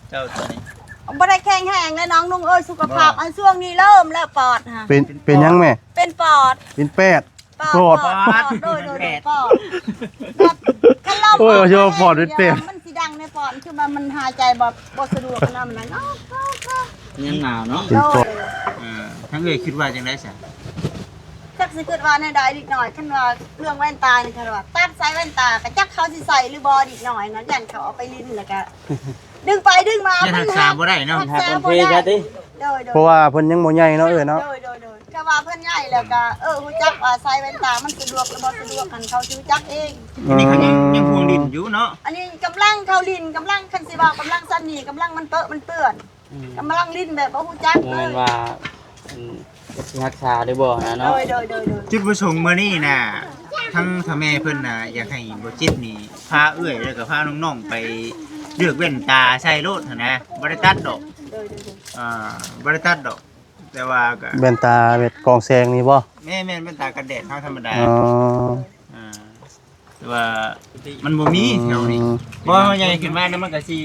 ເຈົ້າຕົວນີ້ ບໍ່ໄດ້ແຂງແຮງແລ້ວນ້ອງນຸ່ງເອີຍ ສຸຂະພາບ ບໍ່ ອັນຊ່ວງນີ້ເລີ່ມແລ້ວປອດຫະ ເປັນ ເປັນຫຍັງແມ່? ເປັນປອດ ເປັນແປດ ປອດ ປອດ ປອດ ປອດ ໂດຍ ໂດຍ ໂດຍ ແປດ ປອດ ແບບຄັນລອມ ໂອ້ຍ ອອກ ເວົ້າວ່າປອດເປັນແປດ ມັນຊິດັງໃນປອດ ຄືວ່າມັນຫາຍໃຈບໍ່ ບໍ່ສະດວກນຳນັ້ນເນາະ ຍາມໜາວເນາະ ເປັນປອດ ໂດຍ ເອີ ທາງເອື້ອຍຄິດວ່າຈັ່ງໃດຊະ? ຈັກຊິຄິດວ່າແນວໃດເດັກນ້ອຍ ຄັນວ່າເລື່ອງແວ່ນຕານີ້ ຄັນວ່າຕັດສາຍແວ່ນຕາ ກະຈັກເຂົາຊິໃສ່ຫຼືບໍ່ເດັກນ້ອຍນະ ຢ້ານເຂົາເອົາໄປຫຼິ້ນ ແລ້ວກະດຶງໄປດຶງມາ ຍັງຮັກສາບໍ່ໄດ້ເນາະ ຮັກສາບໍ່ໄດ້ ໂດຍ ໂດຍ ເພາະວ່າເພິ່ນຍັງບໍ່ໃຫຍ່ເນາະເອື້ອຍເນາະ ໂດຍ ໂດຍ ໂດຍ ຖ້າວ່າເພິ່ນໃຫຍ່ແລ້ວກະ ເອີ ຮູ້ຈັກວ່າສາຍແວ່ນຕາມັນສະດວກຫຼືບໍ່ສະດວກ ຫັ້ນເຂົາຊິຮູ້ຈັກເອງ ອັນນີ້ເຂົາຍັງ ອືມ ຍັງຫ່ວງຫຼິ້ນຢູ່ເນາະ ອັນນີ້ກຳລັງເຂົາຫຼິ້ນ ກຳລັງ ຄັນຊິເວົ້າກຳລັງຊັ້ນນີ້ ກຳລັງມັນເປິະມັນເປື້ອນ ອືມ ກຳລັງຫຼິ້ນແບບບໍ່ຮູ້ຈັກເລີຍ ບໍ່ແມ່ນວ່າ ອັນ ຊິຮັກສາຫຼືບໍ່ນະເນາະ ໂດຍ ໂດຍ ໂດຍ ໂດຍ ຈຸດປະສົງມື້ນີ້ນະ ທັງພໍ່ແມ່ເພິ່ນນະ ຢາກໃຫ້ບໍ່ຈິດນີ້ ພາເອື້ອຍ ແລ້ວກະພານ້ອງໆໄປເລືອກແວ່ນຕາໃສ່ໂລດຫັ້ນນະ ບໍ່ໄດ້ຕັດດອກ ໂດຍ ໂດຍ ໂດຍ ອ່າ ບໍ່ໄດ້ຕັດດອກ ແຕ່ວ່າກະ ແວ່ນຕາແບບກອງແສງນີ້ບໍ່? ແມ່ນໆ ແວ່ນຕາກັນແດດເຮົາທຳມະດາ ອໍ ອ່າ ແຕ່ວ່າມັນບໍ່ມີ ອືມ ແຖວນີ້ ບໍ່ ເຮົາໃຫຍ່ຂຶ້ນມາແລ້ວມັນກະຊິ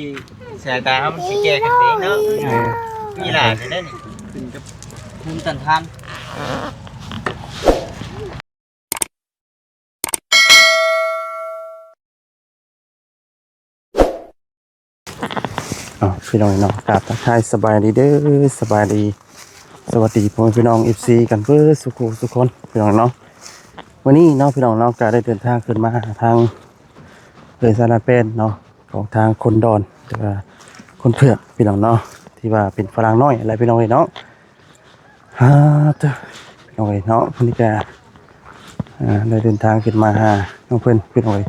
ສາຍຕາເຮົາມັນຊິແກ່ຂຶ້ນໄປເນາະ ເອີ ມີຫຼາຍແລ້ວນີ້ ຂຶ້ນກັບພູມຕ້ານທານ. ເອົາ ພີ່ນ້ອງເນາະ ກາບທັກທາຍສະບາຍດີເດີ ສະບາຍດີ ສະຫວັດດີພໍ່ແມ່ພີ່ນ້ອງ ເອັຟຊີ ກັນເບິດສູ່ຜູ້ສູ່ຄົນ ພີ່ນ້ອງເນາະ ມື້ນີ້ເນາະ ພີ່ນ້ອງເນາະ ກະໄດ້ເດີນທາງຂຶ້ນມາທາງເຮືອນຊານນາແປນເນາະ ຂອງທາງຄົນດອນ ຫຼືວ່າຄົນເຜືອກ ພີ່ນ້ອງເນາະ ທີ່ວ່າເປັນຝຣັ່ງນ້ອຍແຫຼະ ພີ່ນ້ອງເອີຍເນາະ. ຮາເຕີ ນ້ອງເອີຍເນາະ ມື້ນີ້ກະ ອ່າ ໄດ້ເດີນທາງຂຶ້ນມາຫານ້ອງເພິ່ນ ພີ່ນ້ອງເອີຍ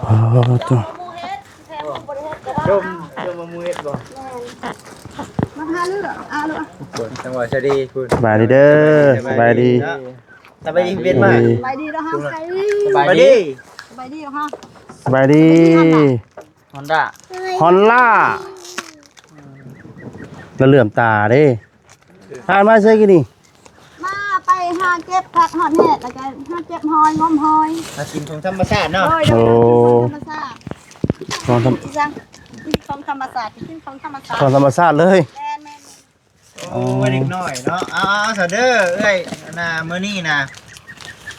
ຮາເຕີ ດົມ ດົມມະມູເຮັດບໍ່? ແມ່ນ ມາຫາເລືອກ ອາ ລູກ ຄົນ ຈັງຫວະສະດີພຸ້ນ ສະບາຍດີເດີ ສະບາຍດີ ສະບາຍດີເນາະ. ສະບາຍດີ ສະບາຍດີ ສະບາຍດີ ສະບາຍດີ ສະບາຍດີ ສະບາຍດີ ຮອນດ້າ ຮອນດ້າ ລະເຫຼື້ອມຕາເດ້ ຜ່ານມາໃສກີ້ນີ້? ມາໄປຫາເກັບຜັກຫອດແຮດ ແລ້ວກະຫາເກັບຫອຍ ງົມຫອຍ ຫາກິນຂອງທຳມະຊາດເນາະ ໂດຍ ໂດຍ ໂອ້ ຂອງທຳມະຊາດ ຂອງທຳມະຊາດ ກິນຂອງທຳມະຊາດ ຂອງທຳມະຊາດເລີຍ ແມ່ນໆ. ໂອ້ ອໍ ເດັກນ້ອຍເນາະ ເອົາໆ ຊະເດີ ເອື້ອຍ ອັນນ່າ ມື້ນີ້ນະ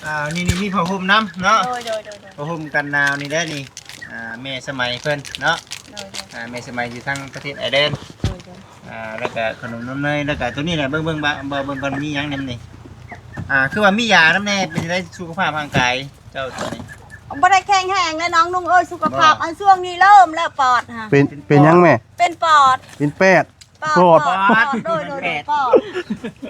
ອ່າ ນີ້ໆ ມີຜ້າຫົ່ມນຳເນາະ ໂດຍໆໆໆ ຜ້າຫົ່ມກັນໜາວນີ້ແຫຼະນີ້ ອ່າ ແມ່ສະໄໝເພິ່ນເນາະ ໂດຍໆ ອ່າ ແມ່ສະໄໝຢູ່ທາງປະເທດໄອແລນ ໂດຍໆ ອ່າ ແລ້ວກະຂະໜົມນ້ຳເນີຍ ແລ້ວກະໂຕນີ້ແຫຼະ ເບິ່ງໆ ເບິ່ງ ເບິ່ງກ່ອນ ມີຫຍັງແນມນີ້ ອ່າ ຄືວ່າມີຢານຳແດ່ ເປັນຈັ່ງໃດສຸຂະພາບຮ່າງກາຍເຈົ້າໂຕນີ້? ບໍ່ໄດ້ແຂງແຮງແລ້ວນ້ອງນຸ່ງເອີຍ ສຸຂະພາບ ບໍ່ ອັນຊ່ວງນີ້ເລີ່ມແລ້ວປອດຫະ ເປັນ ເປັນຫຍັງແມ່? ເປັນປອດ ເປັນແປດ ປອດ ປອດ ປອດ ປອດ ໂດຍ ໂດຍ ໂດຍ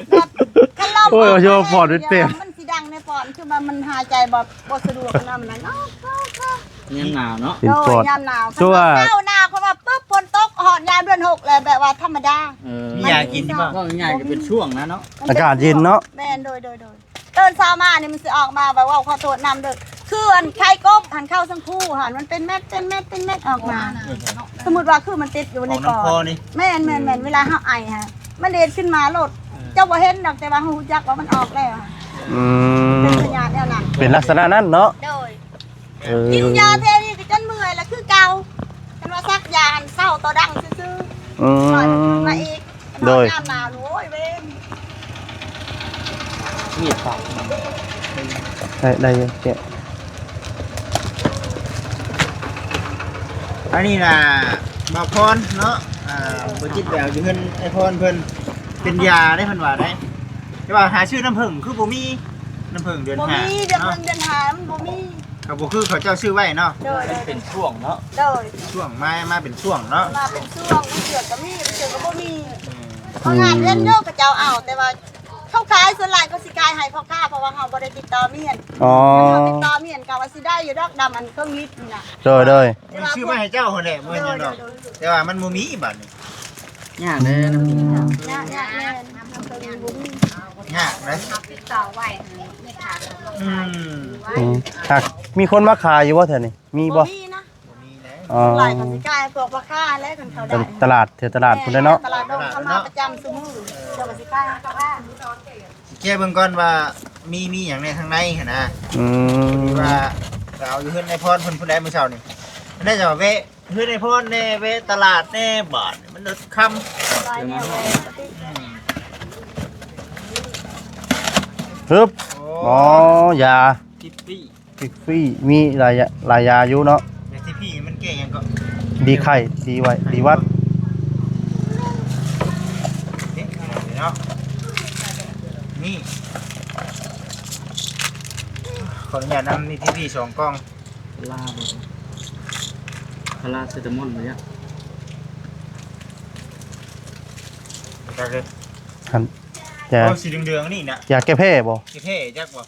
ແບບ ໂດຍ ປອດ ໂດຍ ໂດຍ ປອດ ໂດຍ ໂດຍ ໂດຍ ມັນຊິດັງໃນປອດ ຄືວ່າມັນຫາຍໃຈບໍ່ ບໍ່ສະດວກນຳນັ້ນເນາະ ຍາມໜາວເນາະ ເປັນປອດ ໂດຍ ຍາມໜາວ ຄືວ່າ ເຈົ້າໜາວ ເພາະວ່າປຶບ ຝົນຕົກ ຮອດຍາມເດືອນຫົກແລ້ວ ແບບວ່າທຳມະດາ ເອີ ມີຢາກິນບໍ່? ເວົ້າງ່າຍໆ ກໍເປັນຊ່ວງນະເນາະ ອາກາດເຢັນເນາະ ແມ່ນ ໂດຍ ໂດຍ ໂດຍ ຕື່ນເຊົ້າມານີ້ມັນຊິອອກມາ ແບບວ່າຂໍໂທດນຳເດີ ຄືອັນໄຂ່ກົບຫັ້ນ ເຂົ້າສັງຄູຫັ້ນ ມັນເປັນເມັດ ເປັນເມັດ ເປັນເມັດອອກມາ ສົມມຸດວ່າຄືມັນຕິດຢູ່ໃນປອດ ອອກນຳຄໍນີ້ ແມ່ນໆໆ ອືມ ເວລາເຮົາໄອຫະ ມັນດີດຂຶ້ນມາໂລດ ເອີ ເຈົ້າບໍ່ເຫັນດອກ ແຕ່ວ່າເຮົາຮູ້ຈັກວ່າມັນອອກແລ້ວ ອືມ ເປັນພະຍາດແນວນັ້ນ ເປັນລັກສະນະນັ້ນເນາະ ໂດຍ ເອີ ກິນຢາແທ້ນີ້ກໍຈົນເມື່ອຍລະຄືເກົ່າ ຄັນວ່າສັກຢາຫັ້ນເຊົາຕໍ່ດັງຊື່ໆ ອືມ ມາອີກ ໂດຍ ຍາມໜາວ ໂອ້ຍ ເວນ ມີດປາດ ໄດ້ ໄດ້ຢູ່ແກະ ອັນນີ້ນະ ບ່າວພອນເນາະ ອ່າ ບໍ່ຈິດແບວຢູ່ເຮືອນອ້າຍພອນເພິ່ນ ເປັນຢາໄດ໋ເພິ່ນວ່າໄດ໋ ແຕ່ວ່າຫາຊື້ນ້ຳເຜິ້ງຄືບໍ່ມີ ນ້ຳເຜິ້ງເດືອນຫ້າ ບໍ່ມີ ເດືອນ ເນາະ ເພິ່ງເດືອນຫ້າມັນບໍ່ມີ ກໍບໍ່ຄືເຂົາເຈົ້າຊື້ໄວ້ເນາະ ໂດຍ ມັນເປັນຊ່ວງເນາະ ໂດຍ ຊ່ວງ ມາ ມາເປັນຊ່ວງເນາະ ມາເປັນຊ່ວງ ບາງເທື່ອກໍມີ ບາງເທື່ອກໍບໍ່ມີ ອືມ ເຂົາຫາເງິນຢູ່ ເຂົາເຈົ້າເອົາ ແຕ່ວ່າເຂົາຂາຍ ສ່ວນຫຼາຍເຂົາຊິຂາຍໃຫ້ພໍ່ຄ້າ ເພາະວ່າເຮົາບໍ່ໄດ້ຕິດຕໍ່ມ້ຽນ ອໍ ຄັນເຮົາຕິດຕໍ່ມ້ຽນກໍວ່າຊິໄດ້ຢູ່ດອກ ດຳອັນເຄິ່ງລິດນີ້ນະ ໂດຍ ໂດຍ ແຕ່ວ່າຊື້ມາໃຫ້ເຈົ້າຫັ້ນແຫຼະ ບໍ່ແມ່ນຫຍັງດອກ ໂດຍ ໂດຍ ແຕ່ວ່າມັນບໍ່ມີບາດນີ້ ຍາກເດ້ ຍາກ ຍາກ ຍາກ ແມ່ນ ເຄິ່ງລິດບໍ່ມີ ຍາກເດ້ ຕິດຕໍ່ໄວ້ ອືມ ອືມ ຫາກມີຄົນມາຂາຍຢູ່ບໍ່ແຖວນີ້? ມີບໍ່? ບໍ່ມີນະ ບໍ່ມີແລ້ວ ອໍ ສ່ວນຫຼາຍເຂົາຊິຂາຍພວກພໍ່ຄ້າແຫຼະ ຄັນເຂົາໄດ້ ຕະຫຼາດ ແຖວຕະຫຼາດພຸ້ນແຫຼະເນາະ ແມ່ນ ຕະຫຼາດດົງເຂົາມາປະຈຳຊຸມື້ ເຂົາກໍຊິຂາຍໃຫ້ພໍ່ຄ້າ ຊິແກະເບິ່ງກ່ອນວ່າ ມີ ມີຫຍັງແດ່ທາງໃນຫັ້ນນະ. ອືມ ພໍດີວ່າໄປເອົາຢູ່ເຮືອນນາຍພອນເພິ່ນພຸ້ນແຫຼະມື້ເຊົ້ານີ້. ໄດ້ຈະວ່າແວະເຮືອນນາຍພອນແດ່ ແວະຕະຫຼາດແດ່ ບາດນີ້ມັນເລີດຄ່ຳ. ຫຼາຍແນວແຫຼະ. ອືມ ຮຶບ ໂອ້ ອໍ ຢາ ທິບປີ້ ທິບປີ້ ມີຫຼາຍ ຫຼາຍຢາຢູ່ເນາະ. ແຕ່ທີ່ພີ່ມັນແກ້ຫຍັງກໍ? ດີໄຂ້ ດີໄວ ດີຫວັດ. ເດ້ ເນາະ ນີ້ ຂໍອະນຸຍາດນຳ ມີທີ່ພີ່ສອງກ່ອງ. ພາລາບໍ່? ພາລາເຊຕາມອນບໍ່? ຈັກເດ້ ອັນ ຢາ ໂອ້ ສີເຫຼືອງໆນີ້ນະ ຢາແກ້ແພ້ບໍ່? ແກ້ແພ້ຈັກບໍ່?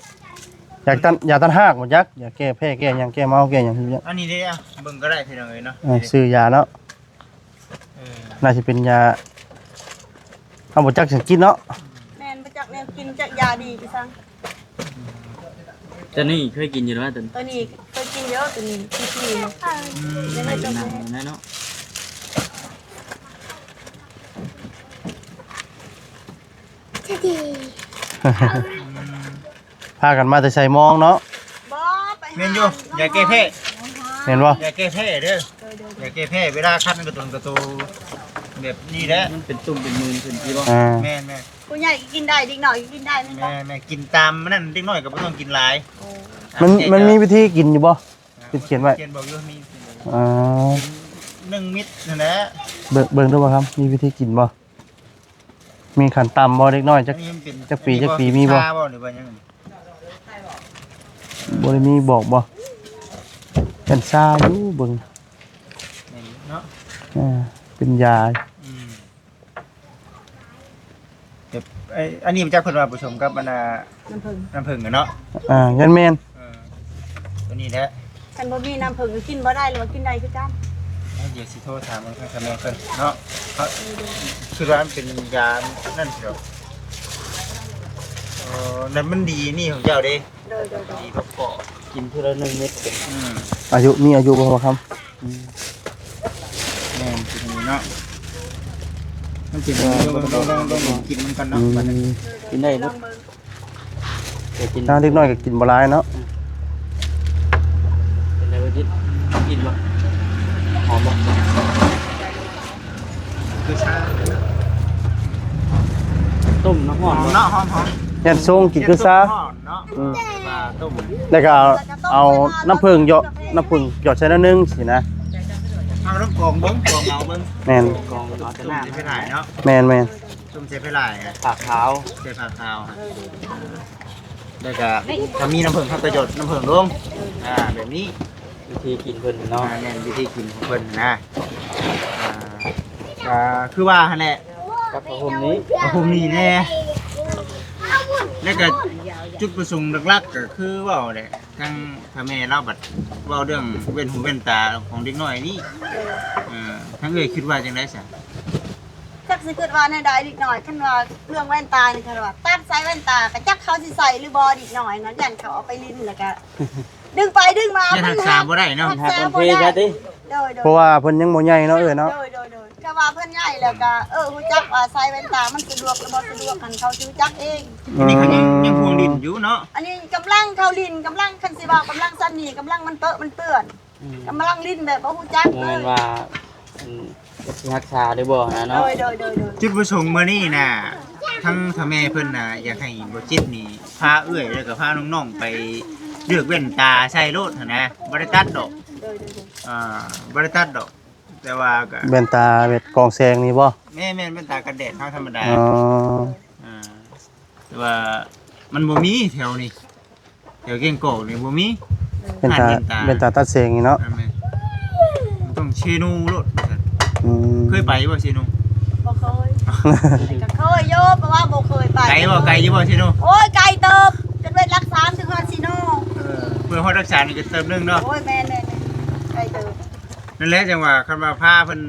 ຢາຕ້ານ ຢາຕ້ານຮາກບໍ່ຈັກ ຢາແກ້ແພ້ ແກ້ຫຍັງ ແກ້ເມົາ ແກ້ຫຍັງ. ອັນນີ້ເດ້ ອ່ະ ເບິ່ງກໍໄດ້ພີ່ນ້ອງເອີຍເນາະ. ເອີ ຊື່ຢາເນາະ. ເອີ ໜ້າຊິເປັນຢາ ເຮົາບໍ່ຈັກສັງກິດເນາະ. ແມ່ນ ບໍ່ຈັກແນວກິນ ຈັກຢາດີຄືສັງ. ຕົວນີ້ເຄີຍກິນຢູ່ແລ້ວ ຕົວນີ້ ຕົວນີ້ເຄີຍກິນຢູ່ ຕົວນີ້ ທີ່ ທີ່ ອືມ ໃນນັ້ນເນາະ. ອືມ ພາກັນມາແຕ່ໄຊມອງເນາະ. ບໍ່ ໄປ ແມ່ນຢູ່ ຫາ ຢາແກ້ແພ້ ແມ່ນບໍ່? ຢາແກ້ແພ້ເດີ ໂດຍໆ ຢາແກ້ແພ້ ເວລາຄັນກະຕຸນກະໂຕແບບນີ້ແຫຼະ ມັນເປັນຕຸ່ມເປັນມື່ນຂຶ້ນທີ່ບໍ່? ອ່າ ແມ່ນໆ ຜູ້ໃຫຍ່ກໍກິນໄດ້ ເດັກນ້ອຍກໍກິນໄດ້ແມ່ນບໍ່? ແມ່ນໆ ກິນຕາມນັ້ນ ເດັກນ້ອຍກໍບໍ່ຕ້ອງກິນຫຼາຍ. ໂອ້ ມັນ ມັນມີວິທີກິນຢູ່ບໍ່? ເພິ່ນຂຽນໄວ້ ຂຽນບອກຢູ່ ມີ ອ່າ ໜຶ່ງມິດຫັ້ນແຫຼະ. ເບິ່ງ ເບິ່ງດູບໍ່ຄຳ ມີວິທີກິນບໍ່? ມີຂັ້ນຕ່ຳບໍ່ເດັກນ້ອຍ ຈັກ ອັນນີ້ມັນເປັນ ຈັກປີ ອັນນີ້ ຈັກປີມີບໍ່? ຊາບໍ່ ຫຼືວ່າຫຍັງ? ບໍ່ໄດ້ມີບອກບໍ່? ເປັນຊາຢູ່ເບິ່ງ ແມ່ນເນາະ ເອີ ເປັນຢາ ອືມ ແບບ ເອີ ອັນນີ້ຈັກເພິ່ນວ່າປະສົມກັບອັນນ່າ ນ້ຳເຜິ້ງ ນ້ຳເຜິ້ງເນາະ. ອ່າ ແມ່ນໆ ເອີ ຕົວນີ້ແຫຼະ ຄັນບໍ່ມີນ້ຳເຜິ້ງກໍກິນບໍ່ໄດ້ ຫຼືວ່າກິນໄດ້ຄືກັນ. ເອີ ດຽວຊິໂທຖາມເບິ່ງທາງສາມີເພິ່ນເນາະ ເພາະຄິດວ່າມັນເປັນຢານັ້ນຊິດອກ. ເອີ ນັ້ນມັນດີນີ້ຂອງເຈົ້າເດ້. ໂດຍໆໆ ດີກວ່າເກາະ ກິນເທື່ອລະໜຶ່ງເມັດ. ອືມ ອາຍຸ ມີອາຍຸບໍ່ຄຳ? ອືມ ແມ່ນ ກິນນີ້ເນາະ ມັນຊິ ເອີ ລອງ ລອງ ລອງ ລອງກິນນຳກັນເນາະ. ອືມ ບັດນີ້ ກິນໄດ້ບໍ່? ແຕ່ກິນ ທາງເດັກນ້ອຍກໍກິນບໍ່ຫຼາຍເນາະ. ເປັນໄດບໍ່ຈິດ? ກິນບໍ່? ຫອມບໍ່? ຄືຊາ ຕົ້ມນ້ຳຮ້ອນ ຫອມເນາະ ຫອມໆ ຢ້ານຊົງກິນຄືຊາ. ເນາະ ອືມ ແລ້ວກໍເອົານ້ຳເຜິ້ງຫຍອດ ນ້ຳເຜິ້ງຫຍອດໃສ່ໜ້ອຍໜຶ່ງຊີ້ນະ. ເອົານ້ຳກອງເບິ່ງ ກອງເອົາເບິ່ງ ແມ່ນ ກອງເອົາແຕ່ນ້ຳ ໃສ່ໄປຫຼາຍເນາະ. ແມ່ນໆ ຕົ້ມໃສ່ໄປຫຼາຍ ຜ້າຂາວ ໃສ່ຜ້າຂາວ ແລ້ວກໍຖ້າມີນ້ຳເຜິ້ງ ເຮົາກໍຫຍອດນ້ຳເຜິ້ງລົງ ອ່າ ແບບນີ້. ວິທີກິນເພິ່ນເນາະ ອ່າ ແມ່ນ ວິທີກິນຂອງເພິ່ນນະ. ອ່າ ກໍຄືວ່າຫັ້ນແຫຼະ ກັບຜ້າຫົ່ມນີ້ ຜ້າຫົ່ມນີ້ແດ່. ແລ້ວກໍຈຸດປະສົງຫຼັກໆ ກໍຄືເວົ້າແຫຼະ ທາງພໍ່ແມ່ລາວບັດເວົ້າເລື່ອງແວ່ນຫູແວ່ນຕາຂອງເດັກນ້ອຍນີ້ ເອີ ທາງເອື້ອຍຄິດວ່າຈັ່ງໃດຊະ? ຈັກຊິຄິດວ່າແນວໃດເດັກນ້ອຍ ຄັນວ່າເລື່ອງແວ່ນຕານີ້ ຄັນວ່າຕັດໃສ່ແວ່ນຕາ ກໍຈັກເຂົາຊິໃສ່ຫຼືບໍ່ ເດັກນ້ອຍນະ ຢ້ານເຂົາເອົາໄປຫຼິ້ນ ແລ້ວກໍດຶງໄປດຶງມາ ຢ້ານຮັກສາບໍ່ໄດ້ເນາະ ຮັກສາບໍ່ໄດ້. ໂດຍໆ ເພາະວ່າເພິ່ນຍັງບໍ່ໃຫຍ່ເນາະ ເອື້ອຍເນາະ. ໂດຍໆ ຖ້າວ່າເພິ່ນໃຫຍ່ແລ້ວກໍ ເອີ ຮູ້ຈັກວ່າໃສ່ແວ່ນຕາມັນສະດວກຫຼືບໍ່ສະດວກ ຫັ້ນເຂົາຊິຮູ້ຈັກເອງ. ອັນນີ້ເຂົາຍັງ ອືມ ຍັງພວງຫຼິ້ນຢູ່ເນາະ ອັນນີ້ກຳລັງເຂົາຫຼິ້ນ ກຳລັງ ຄັນຊິເວົ້າກຳລັງຊັ້ນນີ້ ກຳລັງມັນເປິະມັນເປື້ອນ ອືມ ກຳລັງຫຼິ້ນແບບບໍ່ຮູ້ຈັກ ບໍ່ແມ່ນວ່າ ອັນ ຊິຮັກສາໄດ້ບໍ່ຫັ້ນນະເນາະ. ໂດຍໆໆໆ ຈຸດປະສົງມື້ນີ້ນະ ທັງພໍ່ແມ່ເພິ່ນນະ ຢາກໃຫ້ບໍ່ຈິດນີ້ພາເອື້ອຍ ແລ້ວກໍພານ້ອງໆໄປເລືອກແວ່ນຕາໃສ່ໂລດຫັ້ນນະ ບໍ່ໄດ້ຕັດດອກ. ໂດຍໆໆ ອ່າ ບໍ່ໄດ້ຕັດດອກ ແຕ່ວ່າກໍ ແວ່ນຕາແບບກອງແສງນີ້ບໍ່? ແມ່ນໆ ແວ່ນຕາກັນແດດເຮົາທຳມະດາ. ອໍ ອ່າ ແຕ່ວ່າມັນບໍ່ມີແຖວນີ້ ແຖວແກ້ງກອກນີ້ບໍ່ມີ ແວ່ນຕາ ຮ້ນແວ່ນຕາ ແວ່ນຕາຕັດແສງນີ້ເນາະ. ອ່າ ແມ່ນ ຕ້ອງເຊໂນໂລດວ່າຊັ້ນ. ອືມ ເຄີຍໄປບໍ່ເຊໂນ? ບໍ່ເຄີຍ ກໍເຄີຍຢູ່ ແຕ່ວ່າບໍ່ເຄີຍໄປ. ໄກບໍ່? ໄກຢູ່ບໍ່ເຊໂນ? ໂອ້ຍ ໄກເຕີບ ຈົນເວດຫຼັກສາມເຖິງຮອດເຊໂນ. ເອີ ເພື່ອຮອດຫຼັກສາມນີ້ກໍເຕີບໜຶ່ງເນາະ. ໂອ້ຍ ແມ່ນໆໆ ໄກເຕີບ. ນັ້ນແຫຼະ ຈັ່ງວ່າຄັນວ່າພາເພິ່ນ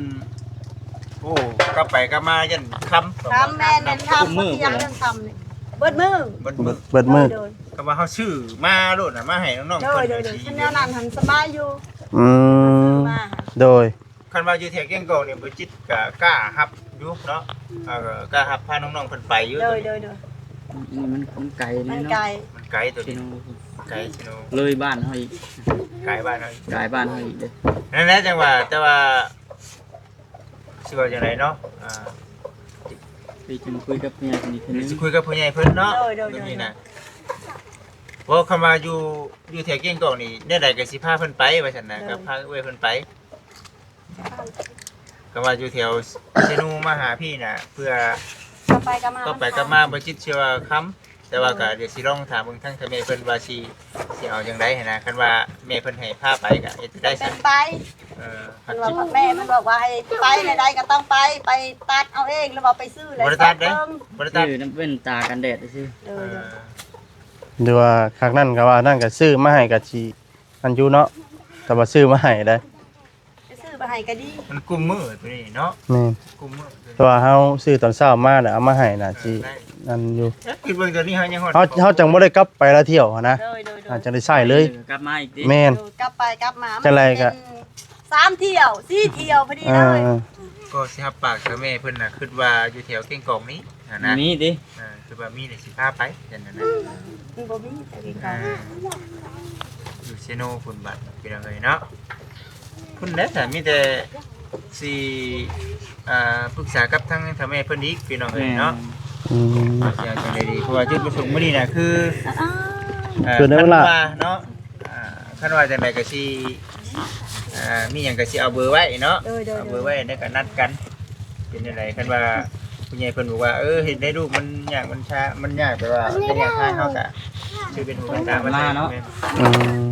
ໂອ້ ກັບໄປກັບມາຢ້ານຄ່ຳ ຄ່ຳ ແມ່ນໆ ຄ່ຳ ມື້ ມື້ ມື້ ມື້ ເບິດມື້ ເບິດມື້ ເບິດມື້. ໂດຍໆ ກໍວ່າເຮົາຊື້ມາໂລດນະ ມາໃຫ້ນ້ອງໆ ໂດຍໆ ເພິ່ນ ໂດຍໆ ຄັນແນວນັ້ນຫັ້ນສະບາຍຢູ່. ອືມ ຊື້ມາ ໂດຍ ຄັນວ່າຢູ່ແຖວແກ້ງກອກນີ້ ບໍ່ຈິດກໍກ້າຮັບຢູ່ເນາະ. ເອີ ກ້າຮັບພານ້ອງໆເພິ່ນໄປຢູ່. ໂດຍໆໆ ນີ້ມັນ ມັນໄກ ມັນໄກ ເນາະ ມັນ ໄກໂຕນີ້ ໄກເຊໂນ ເລີຍບ້ານເຮົາອີກ ໄກບ້ານເຮົາອີກ ກາຍບ້ານເຮົາອີກເດ້. ນັ້ນແຫຼະ ຈັ່ງວ່າ ແຕ່ວ່າ ຊິເວົ້າຈັ່ງໃດເນາະ ອ່າ ຊິຈຶ່ງຄຸຍກັບຜູ້ໃຫຍ່ເພິ່ນອີກເທື່ອໜຶ່ງ ຊິຄຸຍກັບຜູ້ໃຫຍ່ເພິ່ນເນາະ ໂດຍໆໆ ໂດຍນີ້ນະ. ເວົ້າຄຳວ່າຢູ່ ຢູ່ແຖວກຽງກອງນີ້ ແນວໃດກໍຊິພາເພິ່ນໄປວ່າຊັ້ນນະ ໂດຍ ກໍພາເອື້ອຍເພິ່ນໄປ ກໍວ່າຢູ່ແຖວເຊໂນມາຫາພີ້ນະ ເພື່ອ ກັບໄປກັບມາ ກັບໄປກັບມາບໍ່ຈິດເຊື່ອຄຳ. ແຕ່ວ່າກໍ ໂດຍ ດຽວຊິລອງຖາມເບິ່ງທາງເຖົ້າແມ່ເພິ່ນວ່າຊິ ຊິເອົາຈັ່ງໃດຫັ້ນນະ ຄັນວ່າແມ່ເພິ່ນໃຫ້ພາໄປກໍເຮັດໄດ້ຊັ້ນ ໄປ ເອີ ຄັນວ່າແມ່ມັນບອກວ່າໃຫ້ໄປແນວໃດກໍຕ້ອງໄປ ໄປຕັດເອົາເອງ ຫຼືວ່າໄປຊື້ແລ້ວ ບໍ່ໄດ້ຕັດເດ້ ບໍ່ໄດ້ຕັດ ຊື້ນ້ຳແວ່ນຕາກັນແດດຊື່ໆ ເອີ ເອີ ຫຼືວ່າຄັກນັ້ນກໍວ່ານັ້ນກໍຊື້ມາໃຫ້ກໍຊິອັນຢູ່ເນາະ ແຕ່ວ່າຊື້ມາໃຫ້ໄດ້ ໄປຊື້ມາໃຫ້ກໍດີ ມັນກຸມມື້ໂຕນີ້ເນາະ ແມ່ນ ກຸມມື້ໂຕນີ້ ແຕ່ວ່າເຮົາຊື້ຕອນເຊົ້າມາແລ້ວເອົາມາໃຫ້ນະ ເອີ ຊິ ໄດ້ ອັນຢູ່ ເອີ ຄິດເບິ່ງຕອນນີ້ເຮົາຍັງຮອດ ເຮົາ ເຮົາຈັ່ງບໍ່ໄດ້ກັບໄປລະທ່ຽວຫັ້ນນະ ໂດຍໆໆ ອາດຈະໄດ້ໃຊ້ເລີຍ ເອີ ກັບມາອີກຕິ ແມ່ນ ເອີ ກັບໄປກັບມາ ຈັ່ງໃດກໍ ມັນເປັນສາມທ່ຽວ ສີ່ທ່ຽວພໍດີເລີຍ ເອີ ກໍຊິຮັບປາກເຖົ້າແມ່ເພິ່ນນະ ຄິດວ່າຢູ່ແຖວກຽງກອງນີ້ຫັ້ນນະ ມີຕິ ເອີ ຄືວ່າມີນີ້ຊິພາໄປຈັ່ງນັ້ນນະ ມັນບໍ່ມີແຕ່ເກງກອງ ອ່າ ຢູ່ເຊໂນພຸ້ນບັດ ພີ່ນ້ອງເອີຍເນາະ ພຸ້ນແຫຼະ ມີແຕ່ຊິ ອ່າ ປຶກສາກັບທາງເຖົ້າແມ່ເພິ່ນອີກ ພີ່ນ້ອງເອີຍເນາະ ອືມ ວ່າຊິເອົາຈັ່ງໃດດີ ເພາະວ່າຈຸດປະສົງມື້ນີ້ນະ ຄື ອ່າ ເພິ່ນໄດ້ເວລາ ຄັນວ່າເນາະ ອ່າ ຄັນວ່າຈັ່ງໃດກໍຊິ ອ່າ ມີຫຍັງກໍຊິເອົາເບີໄວ້ເນາະ ໂດຍໆໆ ເອົາເບີໄວ້ແລ້ວກໍນັດກັນ ເປັນຈັ່ງໃດ ຄັນວ່າຜູ້ໃຫຍ່ເພິ່ນບອກວ່າ ເອີ ເຮັດໃຫ້ລູກມັນຍາກມັນຊາ ມັນຍາກ ແຕ່ວ່າໄລຍະທາງເຮົາກະ ຊື່ເປັນຫູເປັນຕາມາໃສ່ເນາະ ແມ່ນ ອືມ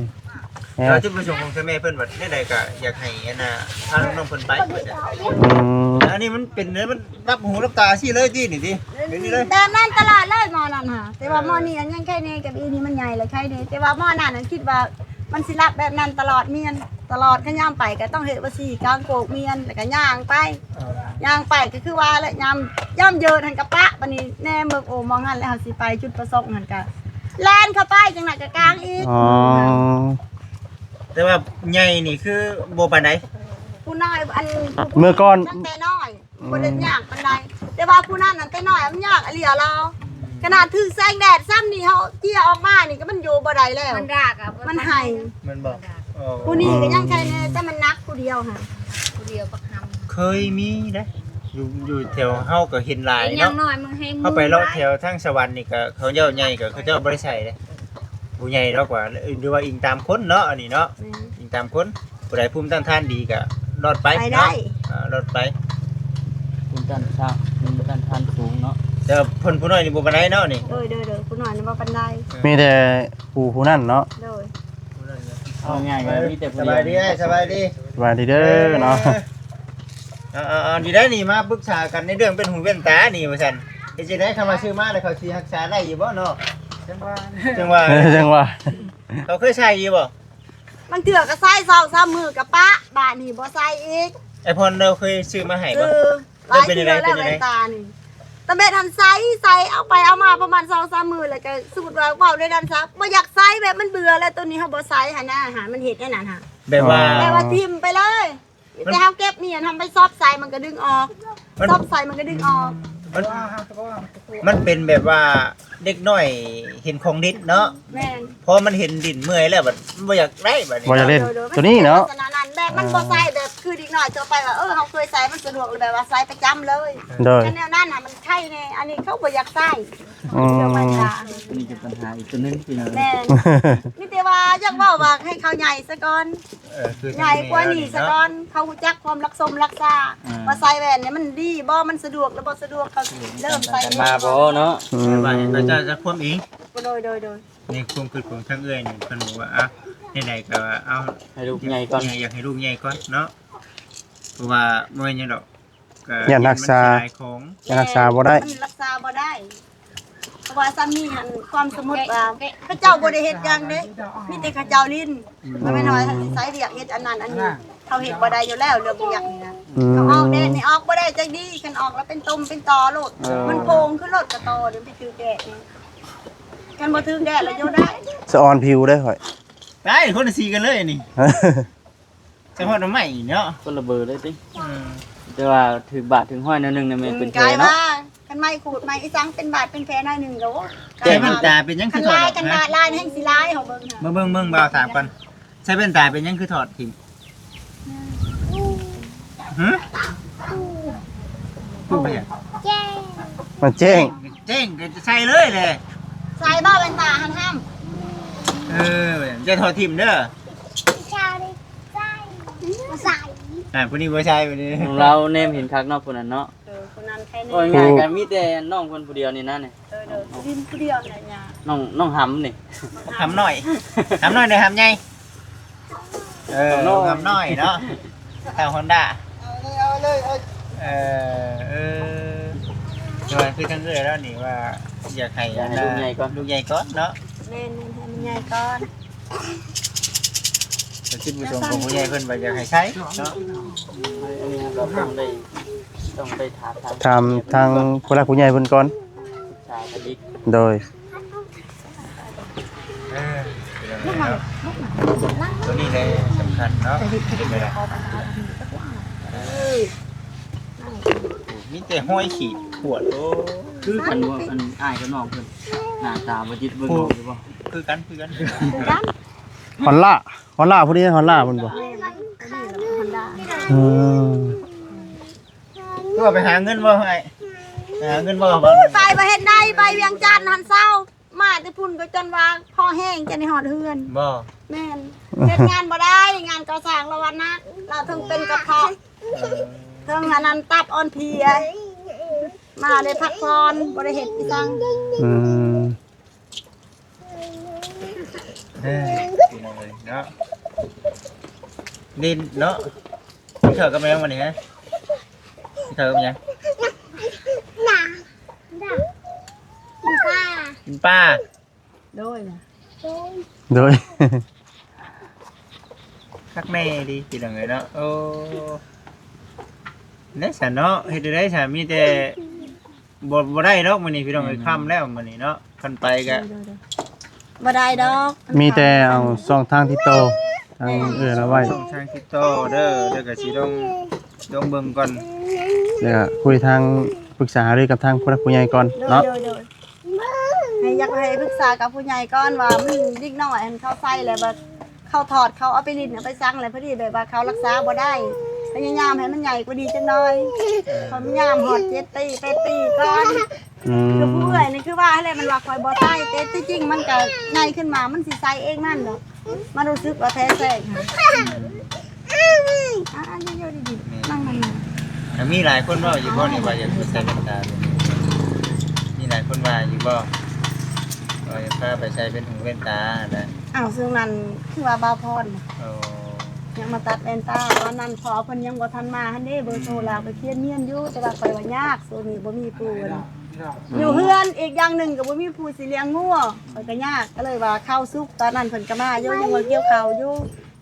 ແລ້ວຈຸດປະສົງຂອງເຖົ້າແມ່ເພິ່ນວ່າແນວໃດກະຢາກໃຫ້ອັນນ່າ ພານ້ອງໆເພິ່ນໄປ ອືມ ອັນນີ້ມັນເປັນ ມັນ ລັບຫູລັບຕາຊີ້ເລີຍຕິນີ້ຕິ ແບບນີ້ເລີຍ ແບບນັ້ນຕະຫຼອດເລີຍໝໍນັ້ນຫາ ແຕ່ວ່າ ເອີ ໝໍນີ້ອັນຍັງແຄ່ແນ່ກັບອີນີ້ມັນໃຫຍ່ແລ້ວໄຄແນ່ ແຕ່ວ່າໝໍນັ້ນຄິດວ່າມັນຊິລັບແບບນັ້ນຕະຫຼອດ ມຽນຕະຫຼອດ ຄັນຍາມໄປກໍຕ້ອງເຮັດວ່າຊີ້ກາງໂກກມຽນ ແລ້ວກໍຍ່າງໄປ ເອີ ຍ່າງໄປກໍຄືວ່າແຫຼະ ຍາມ ຍາມເຢີນຫັ້ນກໍປະ ບາດນີ້ແນມເບິ່ງ ໂອ້ ມອງຫັ້ນແຫຼະ ເຮົາຊິໄປຈຸດປະສົງຫັ້ນກໍແລ່ນເຂົ້າໄປ ຈັ່ງນັ້ນກໍກາງອີກ ອໍ ແຕ່ວ່າໃຫຍ່ນີ້ຄືບໍ່ປານໃດ ຜູ້ນ້ອຍ ອັນ ເມື່ອກ່ອນ ຕັ້ງແຕ່ນ້ອຍ ອືມ ບໍ່ໄດ້ຍາກປານໃດ ແຕ່ວ່າຜູ້ນັ້ນນັ້ນແຕ່ນ້ອຍມັນຍາກອີ່ຫຼີລາວ ຂະໜາດຖືກແສງແດດຊ້ຳນີ້ ເຮົາເຈ້ຍອອກມານີ້ກໍມັນຢູ່ບໍ່ໄດ້ແລ້ວ ມັນດາກອະ ມັນໄຫ້ ມັນບໍ່ ໂອ້ ຜູ້ນີ້ກໍຍັງໄຄແນ່ ແຕ່ມັນໜັກຜູ້ດຽວຫັ້ນ ຜູ້ດຽວບັກຫຳ ເຄີຍມີເດ້ ຢູ່ ຢູ່ແຖວເຮົາກໍເຫັນຫຼາຍເນາະ ເຮົາໄປເລາະແຖວທາງສະຫວັນນີ້ກໍ ເຂົາເຈົ້າໃຫຍ່ກໍ ເຂົາເຈົ້າບໍ່ໄດ້ໃສ່ເດ້ ຜູ້ໃຫຍ່ດອກວ່າ ຫຼືວ່າອີງຕາມຄົນເນາະ ອັນນີ້ເນາະ ແມ່ນ ອີງຕາມຄົນ ຜູ້ໃດພູມຕ້ານທານດີກໍລອດໄປ ໄປໄດ້ ເນາະ ອ່າ ລອດໄປ ພູມຕ້ານທານ ພູມຕ້ານທານສູງເນາະ ແຕ່ເພິ່ນຜູ້ນ້ອຍນີ້ບໍ່ປານໃດເນາະນີ້ ໂດຍໆໆ ຜູ້ນ້ອຍນີ້ບໍ່ປານໃດ ເອີ ມີແຕ່ຜູ້ ຜູ້ນັ້ນເນາະ ໂດຍ ເອົາງ່າຍກໍມີແຕ່ຜູ້ດຽວ ສະບາຍດີອ້າຍ ສະບາຍດີ ສະບາຍດີເດີເນາະ ເອີ ເອົາໆໆ ດີໄດ໋ນີ້ ມາປຶກສາກັນໃນເລື່ອງເປັນຫູແວ່ນຕານີ້ວ່າຊັ້ນ ເຮັດຈັ່ງໃດ ຄັນວ່າຊື້ມາແລ້ວເຂົາຊິຮັກສາໄດ້ຢູ່ບໍ່ເນາະ ຈັ່ງວ່າ ຈັ່ງວ່າ ເອີ ຈັ່ງວ່າ ເຂົາເຄີຍໃສ່ຢູ່ບໍ່? ບາງເທື່ອກໍໃສ່ສອງສາມມື້ກໍປະ ບາດນີ້ບໍ່ໃສ່ອີກ ໄອ້ພອນລາວເຄີຍຊື້ມາໃຫ້ບໍ່? ເອີ ຫຼາຍເທື່ອແລ້ວແວ່ນຕານີ້ ຕາເບັດຫັ້ນໃສ່ ໃສ່ເອົາໄປເອົາມາປະມານສອງສາມມື້ ແລ້ວກໍສົມມຸດວ່າເວົ້າໄດ້ນັ້ນຊະ ບໍ່ຢາກໃສ່ ແບບມັນເບື່ອແລ້ວ ໂຕນີ້ເຮົາບໍ່ໃສ່ຫັ້ນນະ ຫາມັນເຮັດແນວນັ້ນຫາ ແບບວ່າ ອໍ ແບບວ່າຖິ້ມໄປເລີຍ ມັນ ແຕ່ເຮົາເກັບມຽນ ເຮົາໄປຊອບໃສ່ມັນກໍດຶງອອກ ມັນ ຊອບໃສ່ມັນກໍດຶງອອກ ມັນ ມັນເປັນແບບວ່າເດັກນ້ອຍເຫັນຂອງຫຼິ້ນເນາະ ແມ່ນ ພໍມັນເຫັນດິ້ນເມື່ອຍແລ້ວບັດມັນບໍ່ຢາກໄດ້ບັດນີ້ ບໍ່ຢາກຫຼິ້ນ ໂດຍໆ ໂຕນີ້ເນາະ ມັນເປັນລັກສະນະນັ້ນ ແບບມັນບໍ່ໃສ່ແບບຄືເດັກນ້ອຍທົ່ວໄປວ່າ ເອີ ເຮົາເຄີຍໃສ່ມັນສະດວກ ແບບວ່າໃສ່ປະຈຳເລີຍ ໂດຍ ຄັນແນວນັ້ນນະມັນໄຄແນ່ ອັນນີ້ເຂົາບໍ່ຢາກໃສ່ ອືມ ອັນນີ້ກໍບັນຫາ ອັນນີ້ກໍປັນຫາອີກໂຕໜຶ່ງພີ່ນ້ອງ ແມ່ນ ມີແຕ່ວ່າຢາກເວົ້າວ່າໃຫ້ເຂົາໃຫຍ່ຊະກ່ອນ ເອີ ຄືໃຫຍ່ກວ່ານີ້ຊະກ່ອນ ເຂົາຮູ້ຈັກຄວາມລັກສົມລັກສາ ອ່າ ວ່າໃສ່ແວ່ນນີ້ມັນດີບໍ່ ມັນສະດວກ ຫຼືບໍ່ສະດວກ ເຂົາຊິເລີ່ມໃສ່ມາບໍ່ເນາະ ອືມ ແຕ່ວ່າເຂົາເຈົ້າຈະຄວາມເອງ ໂດຍໆໆ ໃນຄວາມຄິດຂອງທາງເອື້ອຍນີ້ ເພິ່ນບອກວ່າ ອ່ະ ໃດໆກໍເອົາໃຫ້ລູກໃຫຍ່ກ່ອນ ຢາກໃຫ້ລູກໃຫຍ່ກ່ອນເນາະ ເພາະວ່າບໍ່ແມ່ນຫຍັງດອກ ກໍຢ້ານຮັກສາ ຢ້ານມັນຊິຫຼາຍຂອງ ຢ້ານຮັກສາບໍ່ໄດ້ ມັນຮັກສາບໍ່ໄດ້ ເພາະວ່າຊ່ຳນີ້ຫັ້ນ ຄວາມສົມມຸດວ່າ ເຂົາເຈົ້າບໍ່ໄດ້ເຮັດຫຍັງເດ້ ມີແຕ່ເຂົາເຈົ້າຫຼິ້ນ ອືມ ກໍແມ່ນວ່າໃຊ້ວຽກເຮັດອັນນັ້ນອັນນີ້ ເຂົາເຮັດບໍ່ໄດ້ຢູ່ແລ້ວເລື່ອງວຽກນີ້ນະ ອືມ ເຂົາອອກແດດນີ້ອອກບໍ່ໄດ້ຈັກດີ ຄັນອອກແລ້ວເປັນຕົມເປັນຕໍໂລດ ເອີ ມັນໂພງຄືໂລດກະຕໍ ເດີນໄປຖືກແດດນີ້ ຄັນບໍ່ຖືກແດດແລ້ວຢູ່ໄດ້ ສະອອນຜິວເດ້ຂ້ອຍ ໄດ້ຄົນລະສີກັນເລີຍນີ້. ສະເພາະໜໍ່ໄມ້ເນາະ ຄົນລະເບີເລີຍຕິ ອືມ ແຕ່ວ່າຖືກບາດຖືກຮ້ອຍໜ້ອຍໜຶ່ງນະແມ່ນເປັນແຜເນາະ ອືມ ກາຍວ່າ ໄມ້ຂູດໄມ້ອີສັງເປັນບາດເປັນແຜໜ້ອຍໜຶ່ງກໍ ໂອ້ຍ ໃສ່ແວ່ນຕາເປັນຫຍັງຄືຖອດອອກ? ຄັນວ່າ ຄັນວ່າລາຍແຮ່ງຊິລາຍ ເຮົາເບິ່ງ ເບິ່ງ ເບິ່ງ ເບິ່ງ ບ່າວຖາມກ່ອນ ໃສ່ແວ່ນຕາເປັນຫຍັງຄືຖອດຖິ້ມ? ຫື? ຮູ້ເປັນຫຍັງ? ແຈ້ງ ມັນແຈ້ງ ແຈ້ງກໍໃສ່ເລີຍແຫຼະ ໃສ່ບໍ່ແວ່ນຕາຫັ້ນຫ້າມ? ເອີ ຢ່າຖອດຖິ້ມເດີ ໃສ່ ໃສ່ ອ່າ ຜູ້ນີ້ບໍ່ໃສ່ ຜູ້ນີ້ ຂອງລາວແນມເຫັນຄັກເນາະ ຜູ້ນັ້ນເນາະ ເອີ ຜູ້ນັ້ນໃຄ່ແນ່ ໂອ້ຍ ງ່າຍກໍມີແຕ່ນ້ອງເພິ່ນຜູ້ດຽວນີ້ນະນີ້ ເອີ ເດີ ຜູ້ດຽວນີ້ນະ ນ້ອງ ນ້ອງຫຳນີ້ ຫຳນ້ອຍ ຫຳນ້ອຍ ໄດ້ຫຳໃຫຍ່ ເອີ ຫຳນ້ອຍເນາະ ທາງຮອນດ້າ ເອົາເລີຍ ເອົາເລີຍ ເອີ ເອີ ແຕ່ວ່າຄືທາງເອື້ອຍລາວນີ້ວ່າ ຢາກໃຫ້ ຢາກໃຫ້ລູກໃຫຍ່ກ່ອນ ລູກໃຫຍ່ກ່ອນເນາະ ແມ່ນໆ ໃຫ້ມັນໃຫຍ່ກ່ອນ ແຕ່ຈຸດປະສົງຂອງຜູ້ໃຫຍ່ເພິ່ນວ່າຢາກໃຫ້ໃຊ້ເນາະ ອັນນີ້ເຮົາກໍຕ້ອງໄດ້ ຕ້ອງໄດ້ຖາມ ຖາມທາງຜູ້ຫຼັກຜູ້ໃຫຍ່ເພິ່ນກ່ອນ ປຶກສາກັນອີກ ໂດຍ ເອີ ໂຕນີ້ແຫຼະສຳຄັນເນາະ ມີແຕ່ຮອຍຂີດຂວດ ໂອ້ ຄືກັນບໍ່? ອັນອ້າຍກັບນ້ອງເພິ່ນ ໜ້າຕາບໍ່ຈິດເບິ່ງອອກຢູ່ບໍ່? ຄືກັນ ຄືກັນ ຮອນດ້າ ຮອນດ້າ ຜູ້ນີ້ຮອນດ້າເພິ່ນບໍ່? ຮອນດ້າ ເອີ ຄືວ່າໄປຫາເງິນບໍ່ອ້າຍ? ໄປຫາເງິນບໍ່? ໄປບໍ່ເຫັນໄດ້ ໄປວຽງຈັນຫັ້ນເຊົາ ມາແຕ່ພຸ້ນກໍຈົນວ່າພໍແຮງຈະໄດ້ຮອດເຮືອນ ບໍ່? ແມ່ນ ເຮັດງານບໍ່ໄດ້ ງານກໍ່ສ້າງລາວວ່າໜັກ ລາວເຖິງເປັນກະເພາະ ເອີ ເຖິງອັນນັ້ນຕັບອ່ອນເພຍ ມາໄດ້ພັກຜ່ອນ ບໍ່ໄດ້ເຮັດອີສັງ ອືມ ເອີ ພີ່ນ້ອງເອີຍເນາະ ນີ້ເນາະ ກິນເຂົ້າກັບຫຍັງມື້ນີ້ຮະ? ກິນເຂົ້າກັບຫຍັງ? ກິນປາ ກິນປາ ໂດຍ ໂດຍ ຄັກແນ່ດີພີ່ນ້ອງເອີຍເນາະ ໂອ້ ແນວຊັ້ນເນາະ ເຮັດແນວໃດຊັ້ນ ມີແຕ່ ບໍ່ ບໍ່ໄດ້ດອກມື້ນີ້ພີ່ນ້ອງເອີຍ ຄ່ຳແລ້ວມື້ນີ້ເນາະ ຄັນໄປກະ ໂດຍໆໆ ບໍ່ໄດ້ດອກ ມີແຕ່ເອົາຊ່ອງທາງຕິດຕໍ່ທາງເອື້ອຍລາວໄວ້ ຊ່ອງທາງຕິດຕໍ່ເດີ ແລ້ວກະຊິລອງ ລອງເບິ່ງກ່ອນ ແລ້ວກະຄຸຍທາງ ປຶກສາຫາລືກັບທາງຜູ້ຫຼັກຜູ້ໃຫຍ່ກ່ອນເນາະ ໂດຍໆ ໃຫ້ ຢາກໃຫ້ປຶກສາກັບຜູ້ໃຫຍ່ກ່ອນວ່າມັນເດັກນ້ອຍຫັ້ນເຂົາໃສ່ແລ້ວແບບ ເຂົາຖອດ ເຂົາເອົາໄປຫຼິ້ນເອົາໄປສັງແລ້ວ ພໍດີແບບວ່າເຂົາຮັກສາບໍ່ໄດ້ ພະຍາຍາມໃຫ້ມັນໃຫຍ່ກວ່ານີ້ຈັກໜ້ອຍ ເອີ ພະຍາຍາມຮອດເຈັດປີ ແປດປີກ່ອນ ອືມ ຄືຜູ້ເອື້ອຍນີ້ຄືວ່າຫັ້ນແຫຼະ ມັນວ່າຂ້ອຍບໍ່ໃສ່ ແຕ່ທີ່ຈິງມັນກະໃຫຍ່ຂຶ້ນມາມັນຊິໃສ່ເອງມັນດອກ ມັນຮູ້ສຶກວ່າແພ້ແສງ ອ່າ ຢູ່ໆ ດີໆ ແມ່ນ ນັ່ງໆ ແມ່ນ ແຕ່ມີຫຼາຍຄົນເວົ້າຢູ່ບໍ່ນີ້ວ່າຢາກໃສ່ແວ່ນຕາ ມີຫຼາຍຄົນວ່າຢູ່ບໍ່ ວ່າຢາກພາໄປໃສ່ແວ່ນຫູແວ່ນຕານະ? ອ້າວ ຊ່ວງນັ້ນຄືວ່າບ່າວພອນ ໂອ້ ຍັງມາຕັດແວ່ນຕາ ຕອນນັ້ນພໍ່ເພິ່ນຍັງບໍ່ທັນມາຫັ້ນເດ້ ເບີໂທລາວກໍຂຽນຮຽນຢູ່ ແຕ່ວ່າຂ້ອຍວ່າຍາກ ຊ່ວງນີ້ບໍ່ມີຜູ້ ຢູ່ເຮືອນ ອີກຢ່າງໜຶ່ງກໍບໍ່ມີຜູ້ຊິລ້ຽງງົວ ຂ້ອຍກໍຍາກ ກໍເລີຍວ່າເຂົ້າສຸກ ຕອນນັ້ນເພິ່ນກໍມາຢູ່ ຍັງວ່າກ່ຽວເຂົ້າຢູ່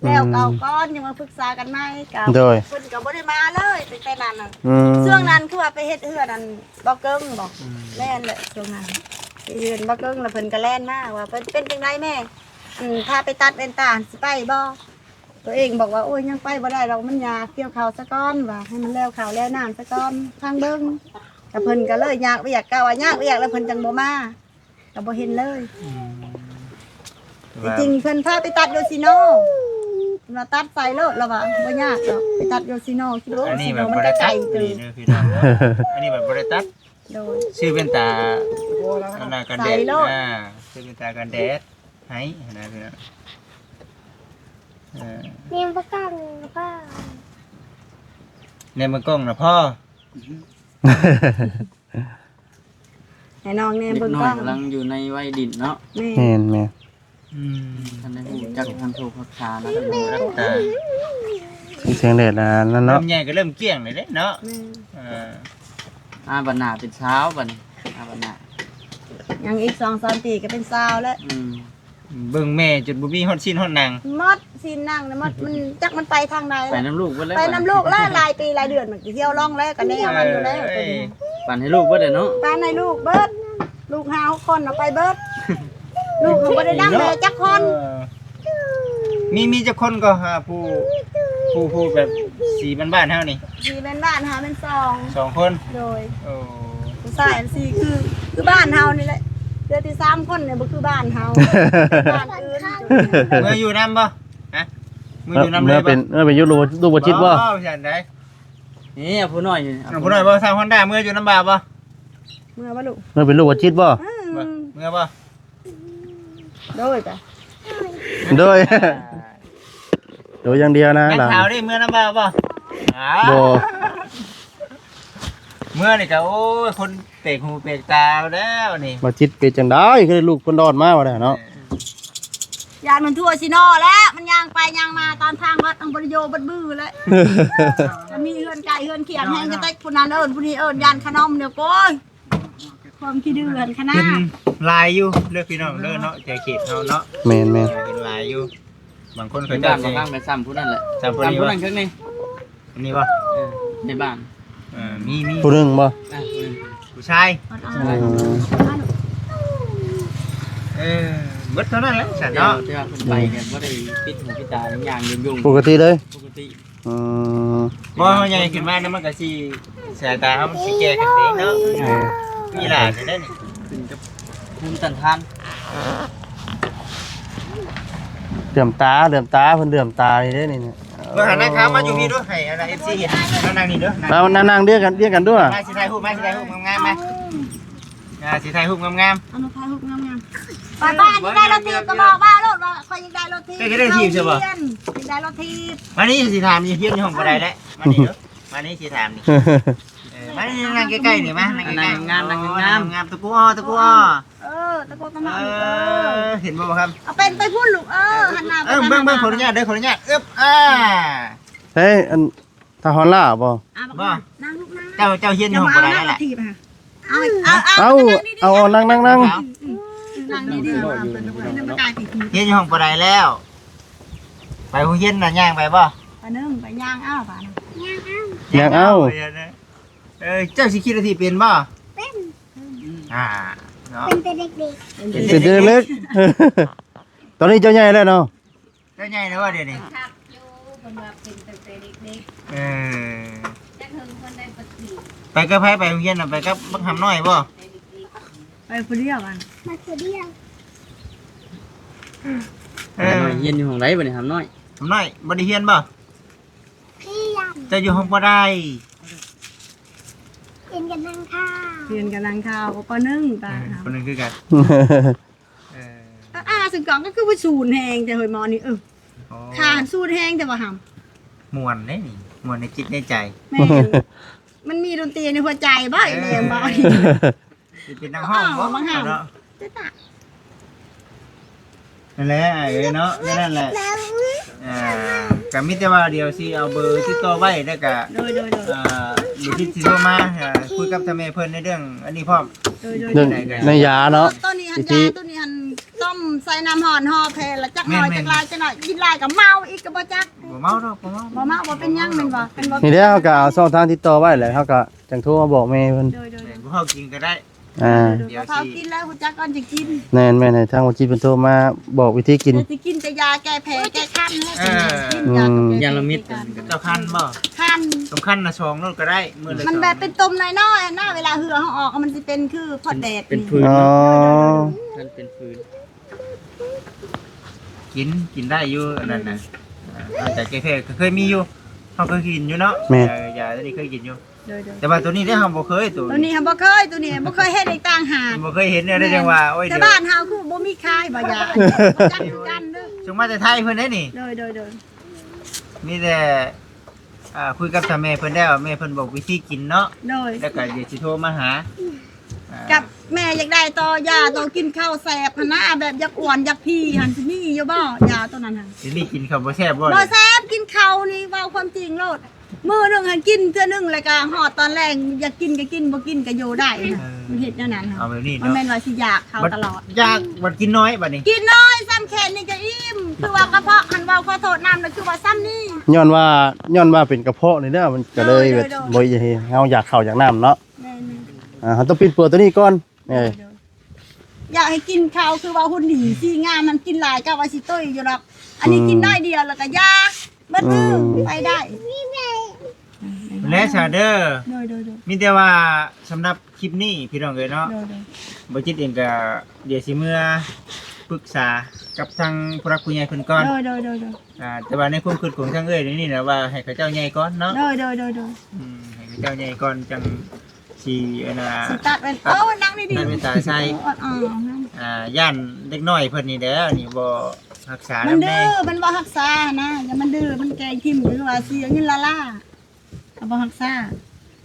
ແລ້ວເຂົາກ່ອນ ຍັງມາປຶກສາກັນໃໝ່ ກໍ ໂດຍ ເພິ່ນກໍບໍ່ໄດ້ມາເລີຍ ຕັ້ງແຕ່ນັ້ນນະ ອືມ ຊ່ວງນັ້ນຄືວ່າໄປເຮັດເຮືອນອັນບໍ່ເກີງບໍ? ອືມ ແມ່ນແຫຼະ ຊ່ວງນັ້ນ ເຮືອນບໍ່ເກີງ ແລ້ວເພິ່ນກໍແລ່ນມາວ່າ ເປັນ ເປັນຈັ່ງໃດແມ່? ອັນ ພາໄປຕັດແວ່ນຕາ ຊິໄປບໍ່? ຕົວເອງບອກວ່າ ໂອ້ຍ ຍັງໄປບໍ່ໄດ້ດອກ ມັນຍາກ ກ່ຽວເຂົ້າສາກ່ອນ ວ່າໃຫ້ມັນແລ້ວເຂົ້າແລ້ວນ້ຳສາກ່ອນ ທາງເບິ່ງ ແລ້ວເພິ່ນກໍເລີຍຍາກວຽກ ກະວ່າຍາກວຽກ ແລ້ວເພິ່ນຈັ່ງບໍ່ມາ ກໍບໍ່ເຫັນເລີຍ ອືມ ທີ່ຈິງເພິ່ນພາໄປຕັດໂຍຊີໂນ ເພິ່ນວ່າຕັດໃສ່ໂລດ ລາວວ່າບໍ່ຍາກດອກ ໄປຕັດໂຍຊີໂນ ຄິດວ່າ ອັນນີ້ແບບບໍ່ໄດ້ຕັດ ໂຍຊີໂນມັນກໍໄກເຕີບ ນີ້ເດີພີ່ນ້ອງ ອັນນີ້ແບບບໍ່ໄດ້ຕັດ ໂດຍ ຊື້ແວ່ນຕາ ອັນນັ້ນກັນແດດ ໃສ່ໂລດ ອ່າ ຊື້ແວ່ນຕາກັນແດດໃຫ້ຫັ້ນນະພີ່ນ້ອງ ເອີ ແນມເບິ່ງກ້ອງນະພໍ່ ແນມເບິ່ງກ້ອງນະພໍ່ ໃຫ້ນ້ອງແນມເບິ່ງກ້ອງ ເດັກນ້ອຍກຳລັງຢູ່ໃນໄວຫຼິ້ນເນາະ ແມ່ນ ແມ່ນໆ ອືມ ທັນໄດ້ຮູ້ຈັກທາງໂທພັກສານະ ຮັກສາ ມີແສງແດດອັນນັ້ນເນາະ ເລີ່ມໃຫຍ່ກໍເລີ່ມກ້ຽງແລ້ວເດ້ເນາະ ແມ່ນ ເອີ ອ່າ ບັດໜ້າເປັນສາວບັດນີ້ ອ່າ ບັດໜ້າ ຍັງອີກສອງສາມປີກໍເປັນສາວແລ້ວ ອືມ ເບິ່ງແມ່ຈົນບໍ່ມີຮອດຊີ້ນຮອດໜັງ ໝົດຊີ້ນໜັງນະ ໝົດ ມັນຈັກມັນໄປທາງໃດ ໄປນຳລູກເບິດແລ້ວ ໄປນຳລູກແລ້ວ ຫຼາຍປີຫຼາຍເດືອນມັນກໍຫ່ຽວລ່ອງແລ້ວ ກໍແນວມັນຢູ່ແລ້ວ ເອີ ປັນໃຫ້ລູກເບິດແຫຼະເນາະ ປັນໃຫ້ລູກເບິດ ລູກຫ້າຫົກຄົນນະໄປເບິດ ລູກກໍບໍ່ໄດ້ນຳແມ່ຈັກຄົນ ເອີ ມີ ມີຈັກຄົນກໍຫາຜູ້ ຜູ້ ຜູ້ແບບສີບ້ານໆເຮົານີ້ ສີບ້ານໆຫາແມ່ນສອງ ສອງຄົນ ໂດຍ ໂອ້ ຜູ້ ສາຍອັນສີ່ຄື ຄືບ້ານເຮົານີ້ແຫຼະ. ເທື່ອທີ່ສາມຄົນນີ້ບໍ່ຄືບ້ານເຮົາ ບ້ານອື່ນ. ເມືອຢູ່ນຳບໍ່? ຮະ? ເມືອຢູ່ນຳເລີຍບໍ່? ເປັນ ເອີ ເປັນຢູ່ລູກ ລູກບໍ່ຈິດບໍ່? ບໍ່ ບໍ່ຊັ້ນໃດ. ນີ້ເອົາຜູ້ນ້ອຍນີ້ ເອົາຜູ້ນ້ອຍບໍ່? ຊາວຮອນດ້າເມືອຢູ່ນຳບ່າວບໍ່? ເມືອບໍ່ລູກ? ເມືອເປັນລູກບໍ່ຈິດບໍ່? ອືມ ເມືອບໍ່? ໂດຍກະ ໂດຍ ໂດຍຢ່າງດຽວນະ ແມ່ນ ລະ ຂາວນີ້ເມືອນຳບ່າວບໍ່? ອ້າວ ບໍ່ ເມືອນີ້ກະ ໂອ້ຍ ຄົນແປກຫູແປກຕາແລ້ວນີ້. ບໍ່ຈິດເປັນຈັ່ງໃດ ຄືລູກຄົນດອນມາວ່າໄດ້ເນາະ. ເອີ ຢ້ານມັນທົ່ວຊິໜໍ້ແລ້ວ ມັນຍ່າງໄປຍ່າງມາຕາມທາງວັດ ມັນບໍ່ໄດ້ໂຍເບິດມື້ແລ້ວ. ມັນມີເຮືອນໃກ້ເຮືອນຄຽງແຮງກະແຕັກ ຜູ້ນັ້ນເອີ້ນຜູ້ນີ້ເອີ້ນ ຢ້ານຂະໜົມເດີໂກຍ. ຄວາມຂີ້ດື້ຫັ້ນຂະໜາດ. ເປັນຫຼາຍຢູ່ເດີພີ່ນ້ອງເດີເນາະ ແຕ່ເຂດເຮົາເນາະ. ແມ່ນໆ ເປັນຫຼາຍຢູ່. ບາງຄົນເຂົາເຈົ້າຊິ ບາງຫຼັງແມ່ນຊ້ຳຜູ້ນັ້ນແຫຼະ ຊ້ຳຜູ້ນີ້ບໍ່? ຊ້ຳຜູ້ນັ້ນເຄິ່ງນີ້ ອັນນີ້ບໍ່? ເອີ ໃນບ້ານ ເອີ ມີ ມີຜູ້ໜຶ່ງບໍ່? ອ່າ ຜູ້ໜຶ່ງ ຜູ້ຊາຍ. ເອີ ເອີ ເບິດເທົ່ານັ້ນແຫຼະຊັ້ນເນາະ. ແຕ່ວ່າເພິ່ນໄປກະບໍ່ໄດ້ປິດຫູປິດຕາ ຍ່າງຍົງໆ ປົກກະຕິເລີຍ ປົກກະຕິ. ອືມ ບໍ່ ເຮົາໃຫຍ່ຂຶ້ນມານະ ມັນກະຊິ ສາຍຕາເຮົາມັນຊິແກ່ຂຶ້ນໄປເນາະ. ເອີ ມີຫຼານຢູ່ເດ້ນີ້ ຂຶ້ນກັບພູມຕ້ານທານ. ເຫຼື້ອມຕາ ເຫຼື້ອມຕາ ເພິ່ນເຫຼື້ອມຕານີ້ເດ້ນີ້. ເບິ່ງຫັ້ນນະ ຂາມາຢູ່ພີ້ດູ ໃຫ້ອັນເອັຟຊີເຫັນ. ມານັ່ງນີ້ເດີ ມານັ່ງ ນັ່ງ ນັ່ງດຽວກັນ ດຽວກັນດູ. ມາ ຊິຖ່າຍຮູບ ມາ ຊິຖ່າຍຮູບງາມໆ ມາ. ອ່າ ຊິຖ່າຍຮູບງາມໆ ເອົາມາຖ່າຍຮູບງາມໆ. ໄປບ້ານນີ້ໄດ້ລົດຖີບກະບອກວ່າໂລດວ່າຂ້ອຍຢາກໄດ້ລົດຖີບ. ເຈົ້າຢາກໄດ້ຖີບໃຊ່ບໍ່? ຢາກໄດ້ລົດຖີບ. ມານີ້ຊິຖາມຢູ່ ຮຽນຢູ່ຫ້ອງບໍ່ໄດ້ແຫຼະ. ມານີ້ເດີ ມານີ້ຊິຖາມນີ້. ເອີ ມານີ້ ນັ່ງໃກ້ໆນີ້ ມາ ນັ່ງໃກ້ໆ ນັ່ງງາມໆ ໂອ້ ນັ່ງງາມໆ. ຕະກູອໍ ຕະກູອໍ. ເອີ ຕະກູຕະໝໍ້. ເອີ ເອີ ເຫັນບໍ່ຄັບ? ເອົາເປັນໄປພຸ້ນລູກ. ເອີ ເອີ ຫັນໜ້າ ເອີ ເບິ່ງ ເບິ່ງ ຂໍອະນຸຍາດເດີ ຂໍອະນຸຍາດ. ອຶບ ອ່າ ເຮີ້ຍ ອັນ ຖ້າຮອນລາວບໍ່? ອ່າ ບໍ່ ນັ່ງລູກນັ່ງ. ເຈົ້າ ເຈົ້າຮຽນຢູ່ຫ້ອງບໍ່ໄດ້ແລ້ວແຫຼະ. ເອົາ ເອົາ ເອົາ ນັ່ງ ນັ່ງ ນັ່ງ ນັ່ງດີໆ. ຮຽນຢູ່ຫ້ອງບໍ່ໄດ້ແລ້ວ. ໄປໂຮງຮຽນນະ ຍ່າງໄປບໍ່? ປາໜຶ່ງ ໄປຍ່າງເອົາ ປານະ ຍ່າງເອົາ ຍ່າງເອົາ. ເອີ ເຈົ້າຊິຂີ່ລົດຖີບເປັນບໍ່? ເປັນ. ອ່າ ເນາະ ເປັນແຕ່ເດັກໆ ເປັນແຕ່ເດັກໆ. ຕອນນີ້ເຈົ້າໃຫຍ່ແລ້ວເນາະ? ເຈົ້າໃຫຍ່ແລ້ວບໍ່ດຽວນີ້? ຄັກຢູ່ ເພິ່ນວ່າເປັນຕັ້ງແຕ່ເດັກໆ. ເອີ ຈັກເຖິງເພິ່ນໄດ້ປະຕິ ໄປກັບໃຜໄປໂຮງຮຽນນະ? ໄປກັບບັກຫຳນ້ອຍບໍ່? ໄປຜູ້ດຽວ ໄປຜູ້ດຽວ. ເອີ ຮຽນຢູ່ຫ້ອງໃດບັດນີ້ ຫຳນ້ອຍ? ຫຳນ້ອຍບໍ່ໄດ້ຮຽນບໍ່? ຮຽນ. ເຈົ້າຢູ່ຫ້ອງປ.ໃດ? ຮຽນກັນນັ່ງຂ່າວ ຮຽນກັນນັ່ງຂ່າວ ປ.ໜຶ່ງ ປ.ໜຶ່ງຄືກັນ. ເອີ ອ່າ ສະກອງກະຄືວ່າສູນແຮງແຕ່ເຮີ້ຍໝໍນີ້. ເອີ ອໍ ຂ້າຫັ້ນສູນແຮງແຕ່ວ່າຫຳ ມ່ວນເດ້ນີ້ ມ່ວນໃນຈິດໃນໃຈ. ແມ່ນ ມັນມີດົນຕີໃນຫົວໃຈບໍ່? ເອີ ອີແມ່ນບໍ່? ຊິເປັນນັກຮ້ອງບໍ່? ເນາະ ນັ້ນແຫຼະ ເອີ ເນາະ ແນວນັ້ນແຫຼະ. ອ່າ ກະມີແຕ່ວ່າດຽວຊິເອົາເບີຕິດຕໍ່ໄວ້ ແລ້ວກະ ໂດຍໆໆ ອ່າ ເດີຊິໂທມາ ອ່າ ຄຸຍກັບທາງແມ່ເພິ່ນໃນເລື່ອງອັນນີ້ພ້ອມ. ໂດຍໆ ເລື່ອງໃນຢາເນາະ ໂຕນີ້ຫັ້ນ ຢາໂຕນີ້ຫັ້ນ ຕົ້ມໃສ່ນ້ຳຮ້ອນຫໍ່ແຜ່ລະຈັກໜ້ອຍ ແມ່ນໆ ຈັກຫຼາຍຈັກໜ້ອຍ ກິນຫຼາຍກະເມົາອີກກະບໍ່ຈັກ. ບໍ່ເມົາດອກ ບໍ່ເມົາ ບໍ່ເມົາ ບໍ່ເປັນຫຍັງແມ່ນບໍ່? ນີ້ແຫຼະ ເຮົາກະເອົາຊ່ອງທາງຕິດຕໍ່ໄມ່ແຫຼະ ເຮົາກະຈັ່ງໂທມາບອກແມ່ເພິ່ນ. ໂດຍໆໆ ແມ່ນ ບໍ່ເຮົາກິນກະໄດ້. ອ່າ ດຽວຊິ ເຮົາກິນແລ້ວຮູ້ຈັກກ່ອນຈະກິນ. ແມ່ນໆ ໃຫ້ທາງບໍ່ຈິດເພິ່ນໂທມາບອກວິທີກິນ. ຊິກິນແຕ່ຢາແກ້ແພ້ແກ້ຄັນ. ເອີ ຢາລະມິດ ເຈົ້າຄັນບໍ່? ຄັນ ຕ້ອງຄັນນະ ສອງໂລດກະໄດ້ ມື້ລະ ມັນແບບເປັນຕຸ່ມນ້ອຍໆນະ ເວລາເຫື່ອເຮົາອອກ ມັນຊິເປັນຄືພອດແດດ. ເປັນ ເປັນ ເປັນ ອໍ ຄັນເປັນຝືນ. ກິນ ກິນໄດ້ຢູ່ອັນນັ້ນນະ. ອືມ ອ່າ ນອກຈາກແກ້ແພ້ກະເຄີຍມີຢູ່ ເຮົາເຄີຍກິນຢູ່ເນາະ. ແມ່ນ ຢາ ຢາໂຕນີ້ເຄີຍກິນຢູ່. ໂດຍໆ ແຕ່ວ່າໂຕນີ້ເດ້ເຮົາບໍ່ເຄີຍ ໂຕ ໂຕນີ້ເຮົາບໍ່ເຄີຍ ໂຕນີ້ບໍ່ເຄີຍເຫັນອີກຕ່າງຫາກ. ບໍ່ເຄີຍເຫັນແນວໃດ ແມ່ນ ຈັ່ງວ່າ ໂອ້ຍ ແຖວບ້ານເຮົາຄືບໍ່ມີຂາຍບໍ່ຢາ ບໍ່ຈັກຄືກັນເດີ. ສົ່ງມາແຕ່ໄທເພິ່ນເດ້ນີ້. ໂດຍໆໆ ມີແຕ່ ອ່າ ຄຸຍກັບທາງແມ່ເພິ່ນແລ້ວ ແມ່ເພິ່ນບອກວິທີກິນເນາະ. ໂດຍ ແລ້ວກະດຽວຊິໂທມາຫາ. ອ່າ ກັບແມ່ຢາກໄດ້ໂຕຢາໂຕກິນເຂົ້າແຊບຫັ້ນນະ ແບບຢາກອ້ວນຢາກພີຫັ້ນ ຊິມີຢູ່ບໍ່ ຢາໂຕນັ້ນຫັ້ນ? ດຽວນີ້ກິນເຂົ້າບໍ່ແຊບບໍ່? ບໍ່ແຊບ ກິນເຂົ້ານີ້ເວົ້າຄວາມຈິງໂລດ. ມື້ໜຶ່ງຫັ້ນກິນເທື່ອໜຶ່ງ ແລ້ວກະຮອດຕອນແລງຢາກກິນກະກິນ ບໍ່ກິນກະຢູ່ໄດ້ນະ. ເອີ ມັນເຮັດແນວນັ້ນ. ເອົາແບບນີ້ເນາະ ມັນແມ່ນວ່າຊິຢາກເຂົ້າຕະຫຼອດ. ຢາກ ບັດກິນນ້ອຍບັດນີ້ ກິນນ້ອຍ ສ່ຳແຂນນີ້ກະອີ່ມ. ຄືວ່າກະເພາະຫັ້ນ ເວົ້າຂໍໂທດນຳ ລະຄືວ່າສ່ຳນີ້. ຍ້ອນວ່າ ຍ້ອນວ່າເປັນກະເພາະນີ້ແຫຼະ ມັນກະເລີຍແບບ ໂດຍໆໆ ບໍ່ເຮັດໃຫ້ເຮົາຢາກເຂົ້າຢາກນ້ຳເນາະ. ແມ່ນໆ ອ່າ ເຮົາຕ້ອງປິ່ນປົວໂຕນີ້ກ່ອນ. ເອີ ຢາກໃຫ້ກິນເຂົ້າຄືວ່າຫຸ່ນດີສີງາມ ມັນກິນຫຼາຍກະວ່າຊິຕຸ້ຍຢູ່ດອກ. ອັນນີ້ ອືມ ກິນໜ້ອຍດຽວລະກະຢາ ເບິດມື້ ອືມ ໄປໄດ້. ແລ້ວຊະເດີ. ໂດຍໆໆ ມີແຕ່ວ່າສຳລັບຄລິບນີ້ພີ່ນ້ອງເອີຍເນາະ ໂດຍໆ ບໍ່ຈິດເອງກໍດຽວຊິເມືອປຶກສາກັບທາງຜູ້ຫຼັກຜູ້ໃຫຍ່ເພິ່ນກ່ອນ ໂດຍໆໆ ອ່າ ແຕ່ວ່າໃນຄວາມຄິດຂອງທາງເອື້ອຍນີ້ນະ ວ່າໃຫ້ເຂົາເຈົ້າໃຫຍ່ກ່ອນເນາະ ໂດຍໆໆ ອືມ ໃຫ້ເຂົາເຈົ້າໃຫຍ່ກ່ອນ ຈັ່ງຊິອັນນ່າ ຊິຕັດແວ່ນ ເອົາ ນັ່ງດີໆ ຕັດແວ່ນຕາໃສ່ ເອີ ເອົາ ອ່າ ຢ້ານເດັກນ້ອຍເພິ່ນນີ້ແຫຼະ ນີ້ບໍ່ຮັກສາ ມັນດື້ ນຳແດ່ ມັນບໍ່ຮັກສານະ ຢ່າມັນດື້ ມັນແກງຖິ້ມ ຄືວ່າເສຍເງິນລ້າໆ ກໍບໍ່ຮັກສາ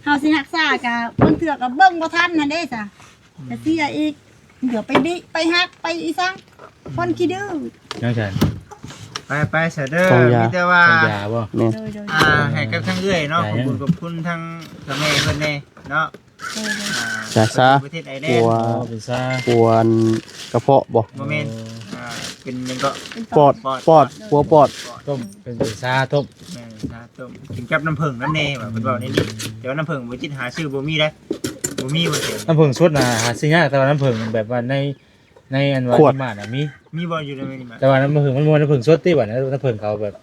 ເຮົາຊິຮັກສາກໍບາງເທື່ອກໍເບິ່ງບໍ່ທັນຫັ້ນເດ້ຊະ ກໍເສຍອີກ ດຽວໄປບິໄປຫັກໄປອີສັງ ຄົນຂີ້ດື້ ຈັ່ງຊັ້ນ ໄປໆ ຊະເດີ ຂອງຢາ ມີແຕ່ວ່າ ຂອງຢາບໍ່? ແມ່ນ ໂດຍໆ ອ່າ ໃຫ້ກັບທາງເອື້ອຍເນາະ ຂອບຄຸນ ຂອບຄຸນທາງເຈົ້າແມ່ເພິ່ນແດ່ເນາະ ໂດຍໆ ອ່າ ຢາຊາ ປະເທດໄອແລນ ອໍ ເປັນຊາ ປວດກະເພາະບໍ່? ບໍ່ແມ່ນ ອໍ ອ່າ ເປັນຫຍັງເກາະ ເປັນປອດ ປອດ ປອດ ປອດ ປົວປອດ ຕົ້ມ ເປັນ ເປັນຊາຕົ້ມ ແມ່ນ ຊາຕົ້ມ ກິນກັບນ້ຳເຜິ້ງນຳແດ່ວ່າ ເພິ່ນເວົ້າແນວນີ້ ແຕ່ວ່ານ້ຳເຜິ້ງບໍ່ຈິດຫາຊື້ບໍ່ມີເດ້ ບໍ່ມີວ່າຊັ້ນ ນ້ຳເຜິ້ງສົດນະຫາຊື້ຍາກ ແຕ່ວ່ານ້ຳເຜິ້ງແບບວ່າໃນ ໃນອັນວ່າ ຂວດ ມີມາດນະມີ ມີບໍ່ຢູ່ໃນມີມາດ ແຕ່ວ່ານ້ຳເຜິ້ງມັນບໍ່ແມ່ນນ້ຳເຜິ້ງສົດຕິ ບາດນັ້ນນ້ຳເຜິ້ງເຂົາແບບ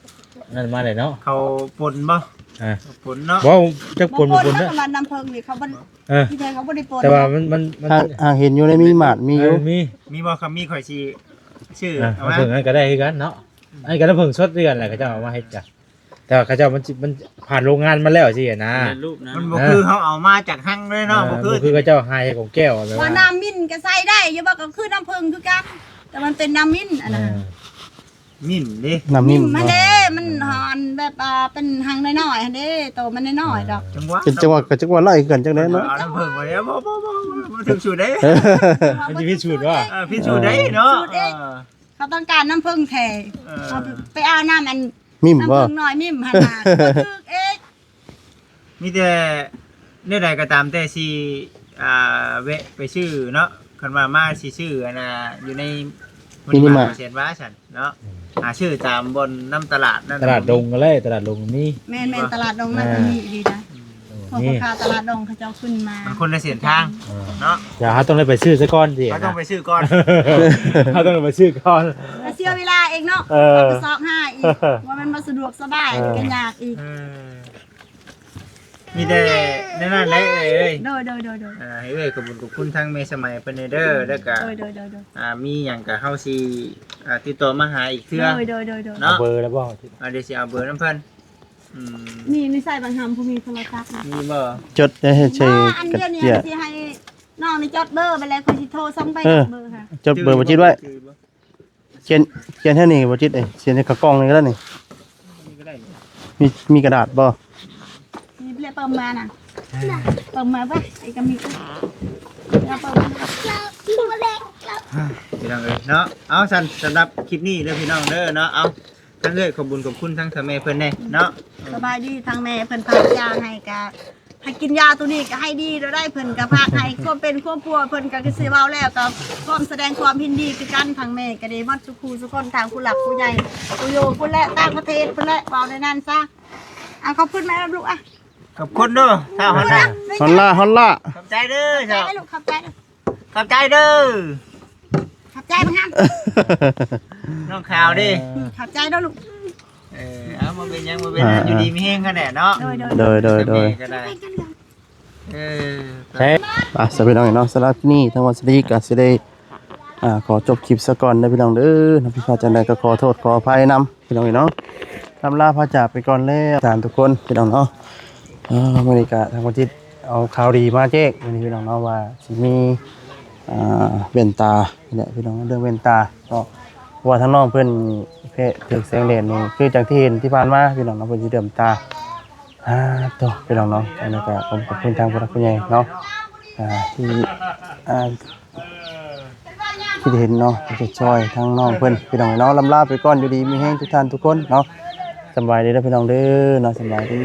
ນັ້ນມາໄດ້ເນາະ ເຂົາປົນບໍ່? ອ່າ ປົນເນາະ ບໍ່ ຈັກປົນບໍ່ປົນນະ ເຂົາວ່ານ້ຳເຜິ້ງນີ້ເຂົາບໍ່ ເອີ ທີ່ແທ້ເຂົາບໍ່ໄດ້ປົນ ແຕ່ວ່າມັນ ມັນ ມັນ ຫາກ ຫາກເຫັນຢູ່ໃນມີມາດມີຢູ່ ເອີ ມີ ມີບໍ່? ຄັນມີຂ້ອຍຊິຊື້ ອ່າ ເອົາມາ ນ້ຳເຜິ້ງນັ້ນກໍໄດ້ຄືກັນເນາະ ອັນນີ້ກໍນ້ຳເຜິ້ງສົດຄືກັນແຫຼະ ເຂົາເຈົ້າເອົາມາເຮັດກະ ແຕ່ວ່າເຂົາເຈົ້າມັນ ມັນຜ່ານໂຮງງານມາແລ້ວຊີ້ນະ ສຳເລັດຮູບນະ ມັນບໍ່ຄືເຮົາເອົາມາຈາກຮັງເລີຍເນາະ ເອີ ບໍ່ຄື ບໍ່ຄືເຂົາເຈົ້າໃຫ້ຂອງແກ້ວແບບວ່າ ວ່ານ້ຳມິນກໍໃສ່ໄດ້ຢູ່ບໍ່ ກໍຄືນ້ຳເຜິ້ງຄືກັນ ແຕ່ມັນເປັນນ້ຳມິນອັນນັ້ນ ເອີ ມິນເດ້ ນ້ຳມິນ ມິນຫັ້ນເດ້ ມັນຫອນແບບວ່າເປັນຮັງນ້ອຍໆຫັ້ນເດ້ ໂຕມັນນ້ອຍໆດອກ ຈັ່ງຫວະ ເປັນຈັງຫວະກໍຈັກວ່າໄລ່ຄືກັນຈັກແດ່ເນາະ ເອົານ້ຳເຜິ້ງໄວ້ ບໍ່ ບໍ່ ບໍ່ ບໍ່ ບໍ່ຖືກສູດເດ້ ມັນຊິຜິດສູດບໍ່? ເອີ ຜິດສູດໄດ້ເນາະ ສູດເອງ ເອີ ເຂົາຕ້ອງການນ້ຳເຜິ້ງແທ້ ເອີ ເຮົາໄປເອົານ້ຳອັນ ມິ້ມບໍ່? ນ້ຳເຜິ້ງນ້ອຍມິ້ມຫັ້ນນະ ບໍ່ຖືກອີກ ມີແຕ່ແນວໃດກໍຕາມແຕ່ຊິ ອ່າ ແວະໄປຊື້ເນາະ ຄັນວ່າມາຊິຊື້ອັນນ່າ ຢູ່ໃນມິນິມາດ ມິນິມາດແສນວາຊັ້ນເນາະ ອືມ ຫາຊື້ຕາມບ່ອນນຳຕະຫຼາດນັ້ນ ຕະຫຼາດດົງກໍໄດ້ ຕະຫຼາດດົງມີ ແມ່ນໆ ຕະຫຼາດດົງນັ້ນກໍມີອີ່ຫຼີນະ ອືມ ພວກພໍ່ຄ້າຕະຫຼາດດົງເຂົາເຈົ້າຂຶ້ນມາ ມັນຄົນລະເສັ້ນທາງ ອ່າ ເນາະ ດຽວເຮົາຕ້ອງໄດ້ໄປຊື້ຊະກ່ອນຕິ ເຮົາຕ້ອງໄປຊື້ກ່ອນ ເຮົາຕ້ອງໄດ້ໄປຊື້ກ່ອນ ກໍເສຍເວລາເອງເນາະ ເອີ ໄປຊອກຫາອີກ ວ່າມັນບໍ່ສະດວກສະບາຍ ເອີ ກໍຍາກອີກ ເອີ ມີແຕ່ແນວນັ້ນແຫຼະເອີຍ ໂດຍໆໆໆ ອ່າ ໃຫ້ເອື້ອຍຂອບຄຸນຂອບຄຸນທາງແມ່ສະໄໝເພິ່ນແດ່ເດີ ແລ້ວກະ ໂດຍໆໆໆ ອ່າ ມີຫຍັງກະເຮົາຊິ ອ່າ ຕິດຕໍ່ມາຫາອີກເທື່ອ ໂດຍໆໆໆ ເນາະ ເອົາເບີແລ້ວບໍ່? ອ່າ ດຽວຊິເອົາເບີນຳເພິ່ນ ອືມ ນີ້ ນີ້ໃສ່ບັງຫຳຜູ້ມີໂທລະສັບ ມີບໍ່? ຈົດໄດ້ໃຫ້ໃສ່ ບໍ່ ອັນດຽວນີ້ ກະເຈຍ ຊິໃຫ້ນ້ອງນີ້ຈົດເບີໄປແລ້ວ ຂ້ອຍຊິໂທສົ່ງໄປ ເອີ ເບີຫາ ຈົດເບີບໍ່ຈິດໄວ້ ຂຽນ ຂຽນແຖວນີ້ບໍ່ຈິດເອີຍ ຂຽນໃນຂະກ່ອງນີ້ກໍໄດ້ນີ້ ນີ້ກໍໄດ້ນີ້ ມີ ມີກະດາດບໍ່? ມີເປາມານະ ເປີມມາໄວ້ ໄອ້ກະມີ ເອົາເປີມມາ ພີ່ນ້ອງເອີຍເນາະ ເອົາຊັ້ນ ສຳລັບຄລິບນີ້ເດີພີ່ນ້ອງເດີເນາະ ເອົາ ທາງເອື້ອຍຂອບບຸນຂອບຄຸນທາງເຖົ້າແມ່ເພິ່ນແດ່ເນາະ ສະບາຍດີ ທາງແມ່ເພິ່ນພາກຢາໃຫ້ກະ ໃຫ້ກິນຢາໂຕນີ້ກໍໃຫ້ດີແລ້ວໄດ໋ ເພິ່ນກໍພາກໃຫ້ຄວາມເປັນຄວາມປົວ ເພິ່ນກໍຄືຊິເວົ້າແລ້ວ ກໍພ້ອມສະແດງຄວາມຍິນດີຄືກັນ ທາງແມ່ກໍດີໝົດ ສູ່ຄູ່ສູ່ຄົນ ທາງຜູ້ຫຼັກຜູ້ໃຫຍ່ ຜູ້ຢູ່ພຸ້ນແຫຼະ ຕ່າງປະເທດພຸ້ນແຫຼະ ເວົ້າໃນນັ້ນຊະ ອ່ະ ຂອບຄຸນແມ່ກັບລູກ ອ່ະ ຂອບຄຸນເດີ ທ້າວຮອນລາ ຮອນລາ ຮອນລາ ຂອບໃຈເດີ ຂອບໃຈລູກ ຂອບໃຈ ຂອບໃຈເດີ ຂອບໃຈບັກຫຳ ນ້ອງຂາວເດ້ ຂອບໃຈເດີລູກ ເອີ ເອົາ ບໍ່ເປັນຫຍັງ ບໍ່ເປັນຫຍັງ ອ່າ ຢູ່ດີມີແຮງຫັ້ນແຫຼະເນາະ ໂດຍໆ ໂດຍໆ ໂດຍ ກໍໄດ້ ເອີ ໄປ ອ່ະ ສະເປັນຫຍັງເນາະ ສຳລັບນີ້ທາງວັນສະດີກໍຊິໄດ້ ອ່າ ຂໍຈົບຄລິບຊະກ່ອນເດີພີ່ນ້ອງເດີ ເນາະ ຜິດພາດຈັ່ງໃດກໍຂໍໂທດຂໍອະໄພນຳ ພີ່ນ້ອງເອີຍເນາະ ລ່ຳລາພາຈາກໄປກ່ອນແລ້ວ ທ່ານທຸກຄົນ ພີ່ນ້ອງເນາະ ອ່າ ມື້ນີ້ກະທາງປະເທດເອົາຂ່າວດີມາແຈ້ງ ມື້ນີ້ພີ່ນ້ອງເນາະ ວ່າຊິມີ ອ່າ ແວ່ນຕານີ້ແຫຼະ ພີ່ນ້ອງ ເລື່ອງແວ່ນຕາເນາະ ເພາະວ່າທາງນ້ອງເພິ່ນແພ້ຖືກແສງແດດນີ້ ຄືຈັ່ງທີ່ເຫັນທີ່ຜ່ານມາ ພີ່ນ້ອງເນາະ ເພິ່ນຊິເຫຼື້ອມຕາ ອ່າ ໂຕ ພີ່ນ້ອງເນາະ ອັນນີ້ກະຂອບ ຂອບຄຸນທາງຜູ້ຫຼັກຜູ້ໃຫຍ່ເນາະ ອ່າ ທີ່ ອ່າ ຄິດເຫັນເນາະ ທີ່ຈະຊ່ອຍທາງນ້ອງເພິ່ນ ພີ່ນ້ອງເນາະ ລ່ຳລາໄປກ່ອນ ຢູ່ດີມີແຮງທຸກທ່ານທຸກຄົນເນາະ ສຳບາຍດີເດີພີ່ນ້ອງເດີເນາະ ສຳບາຍດີ.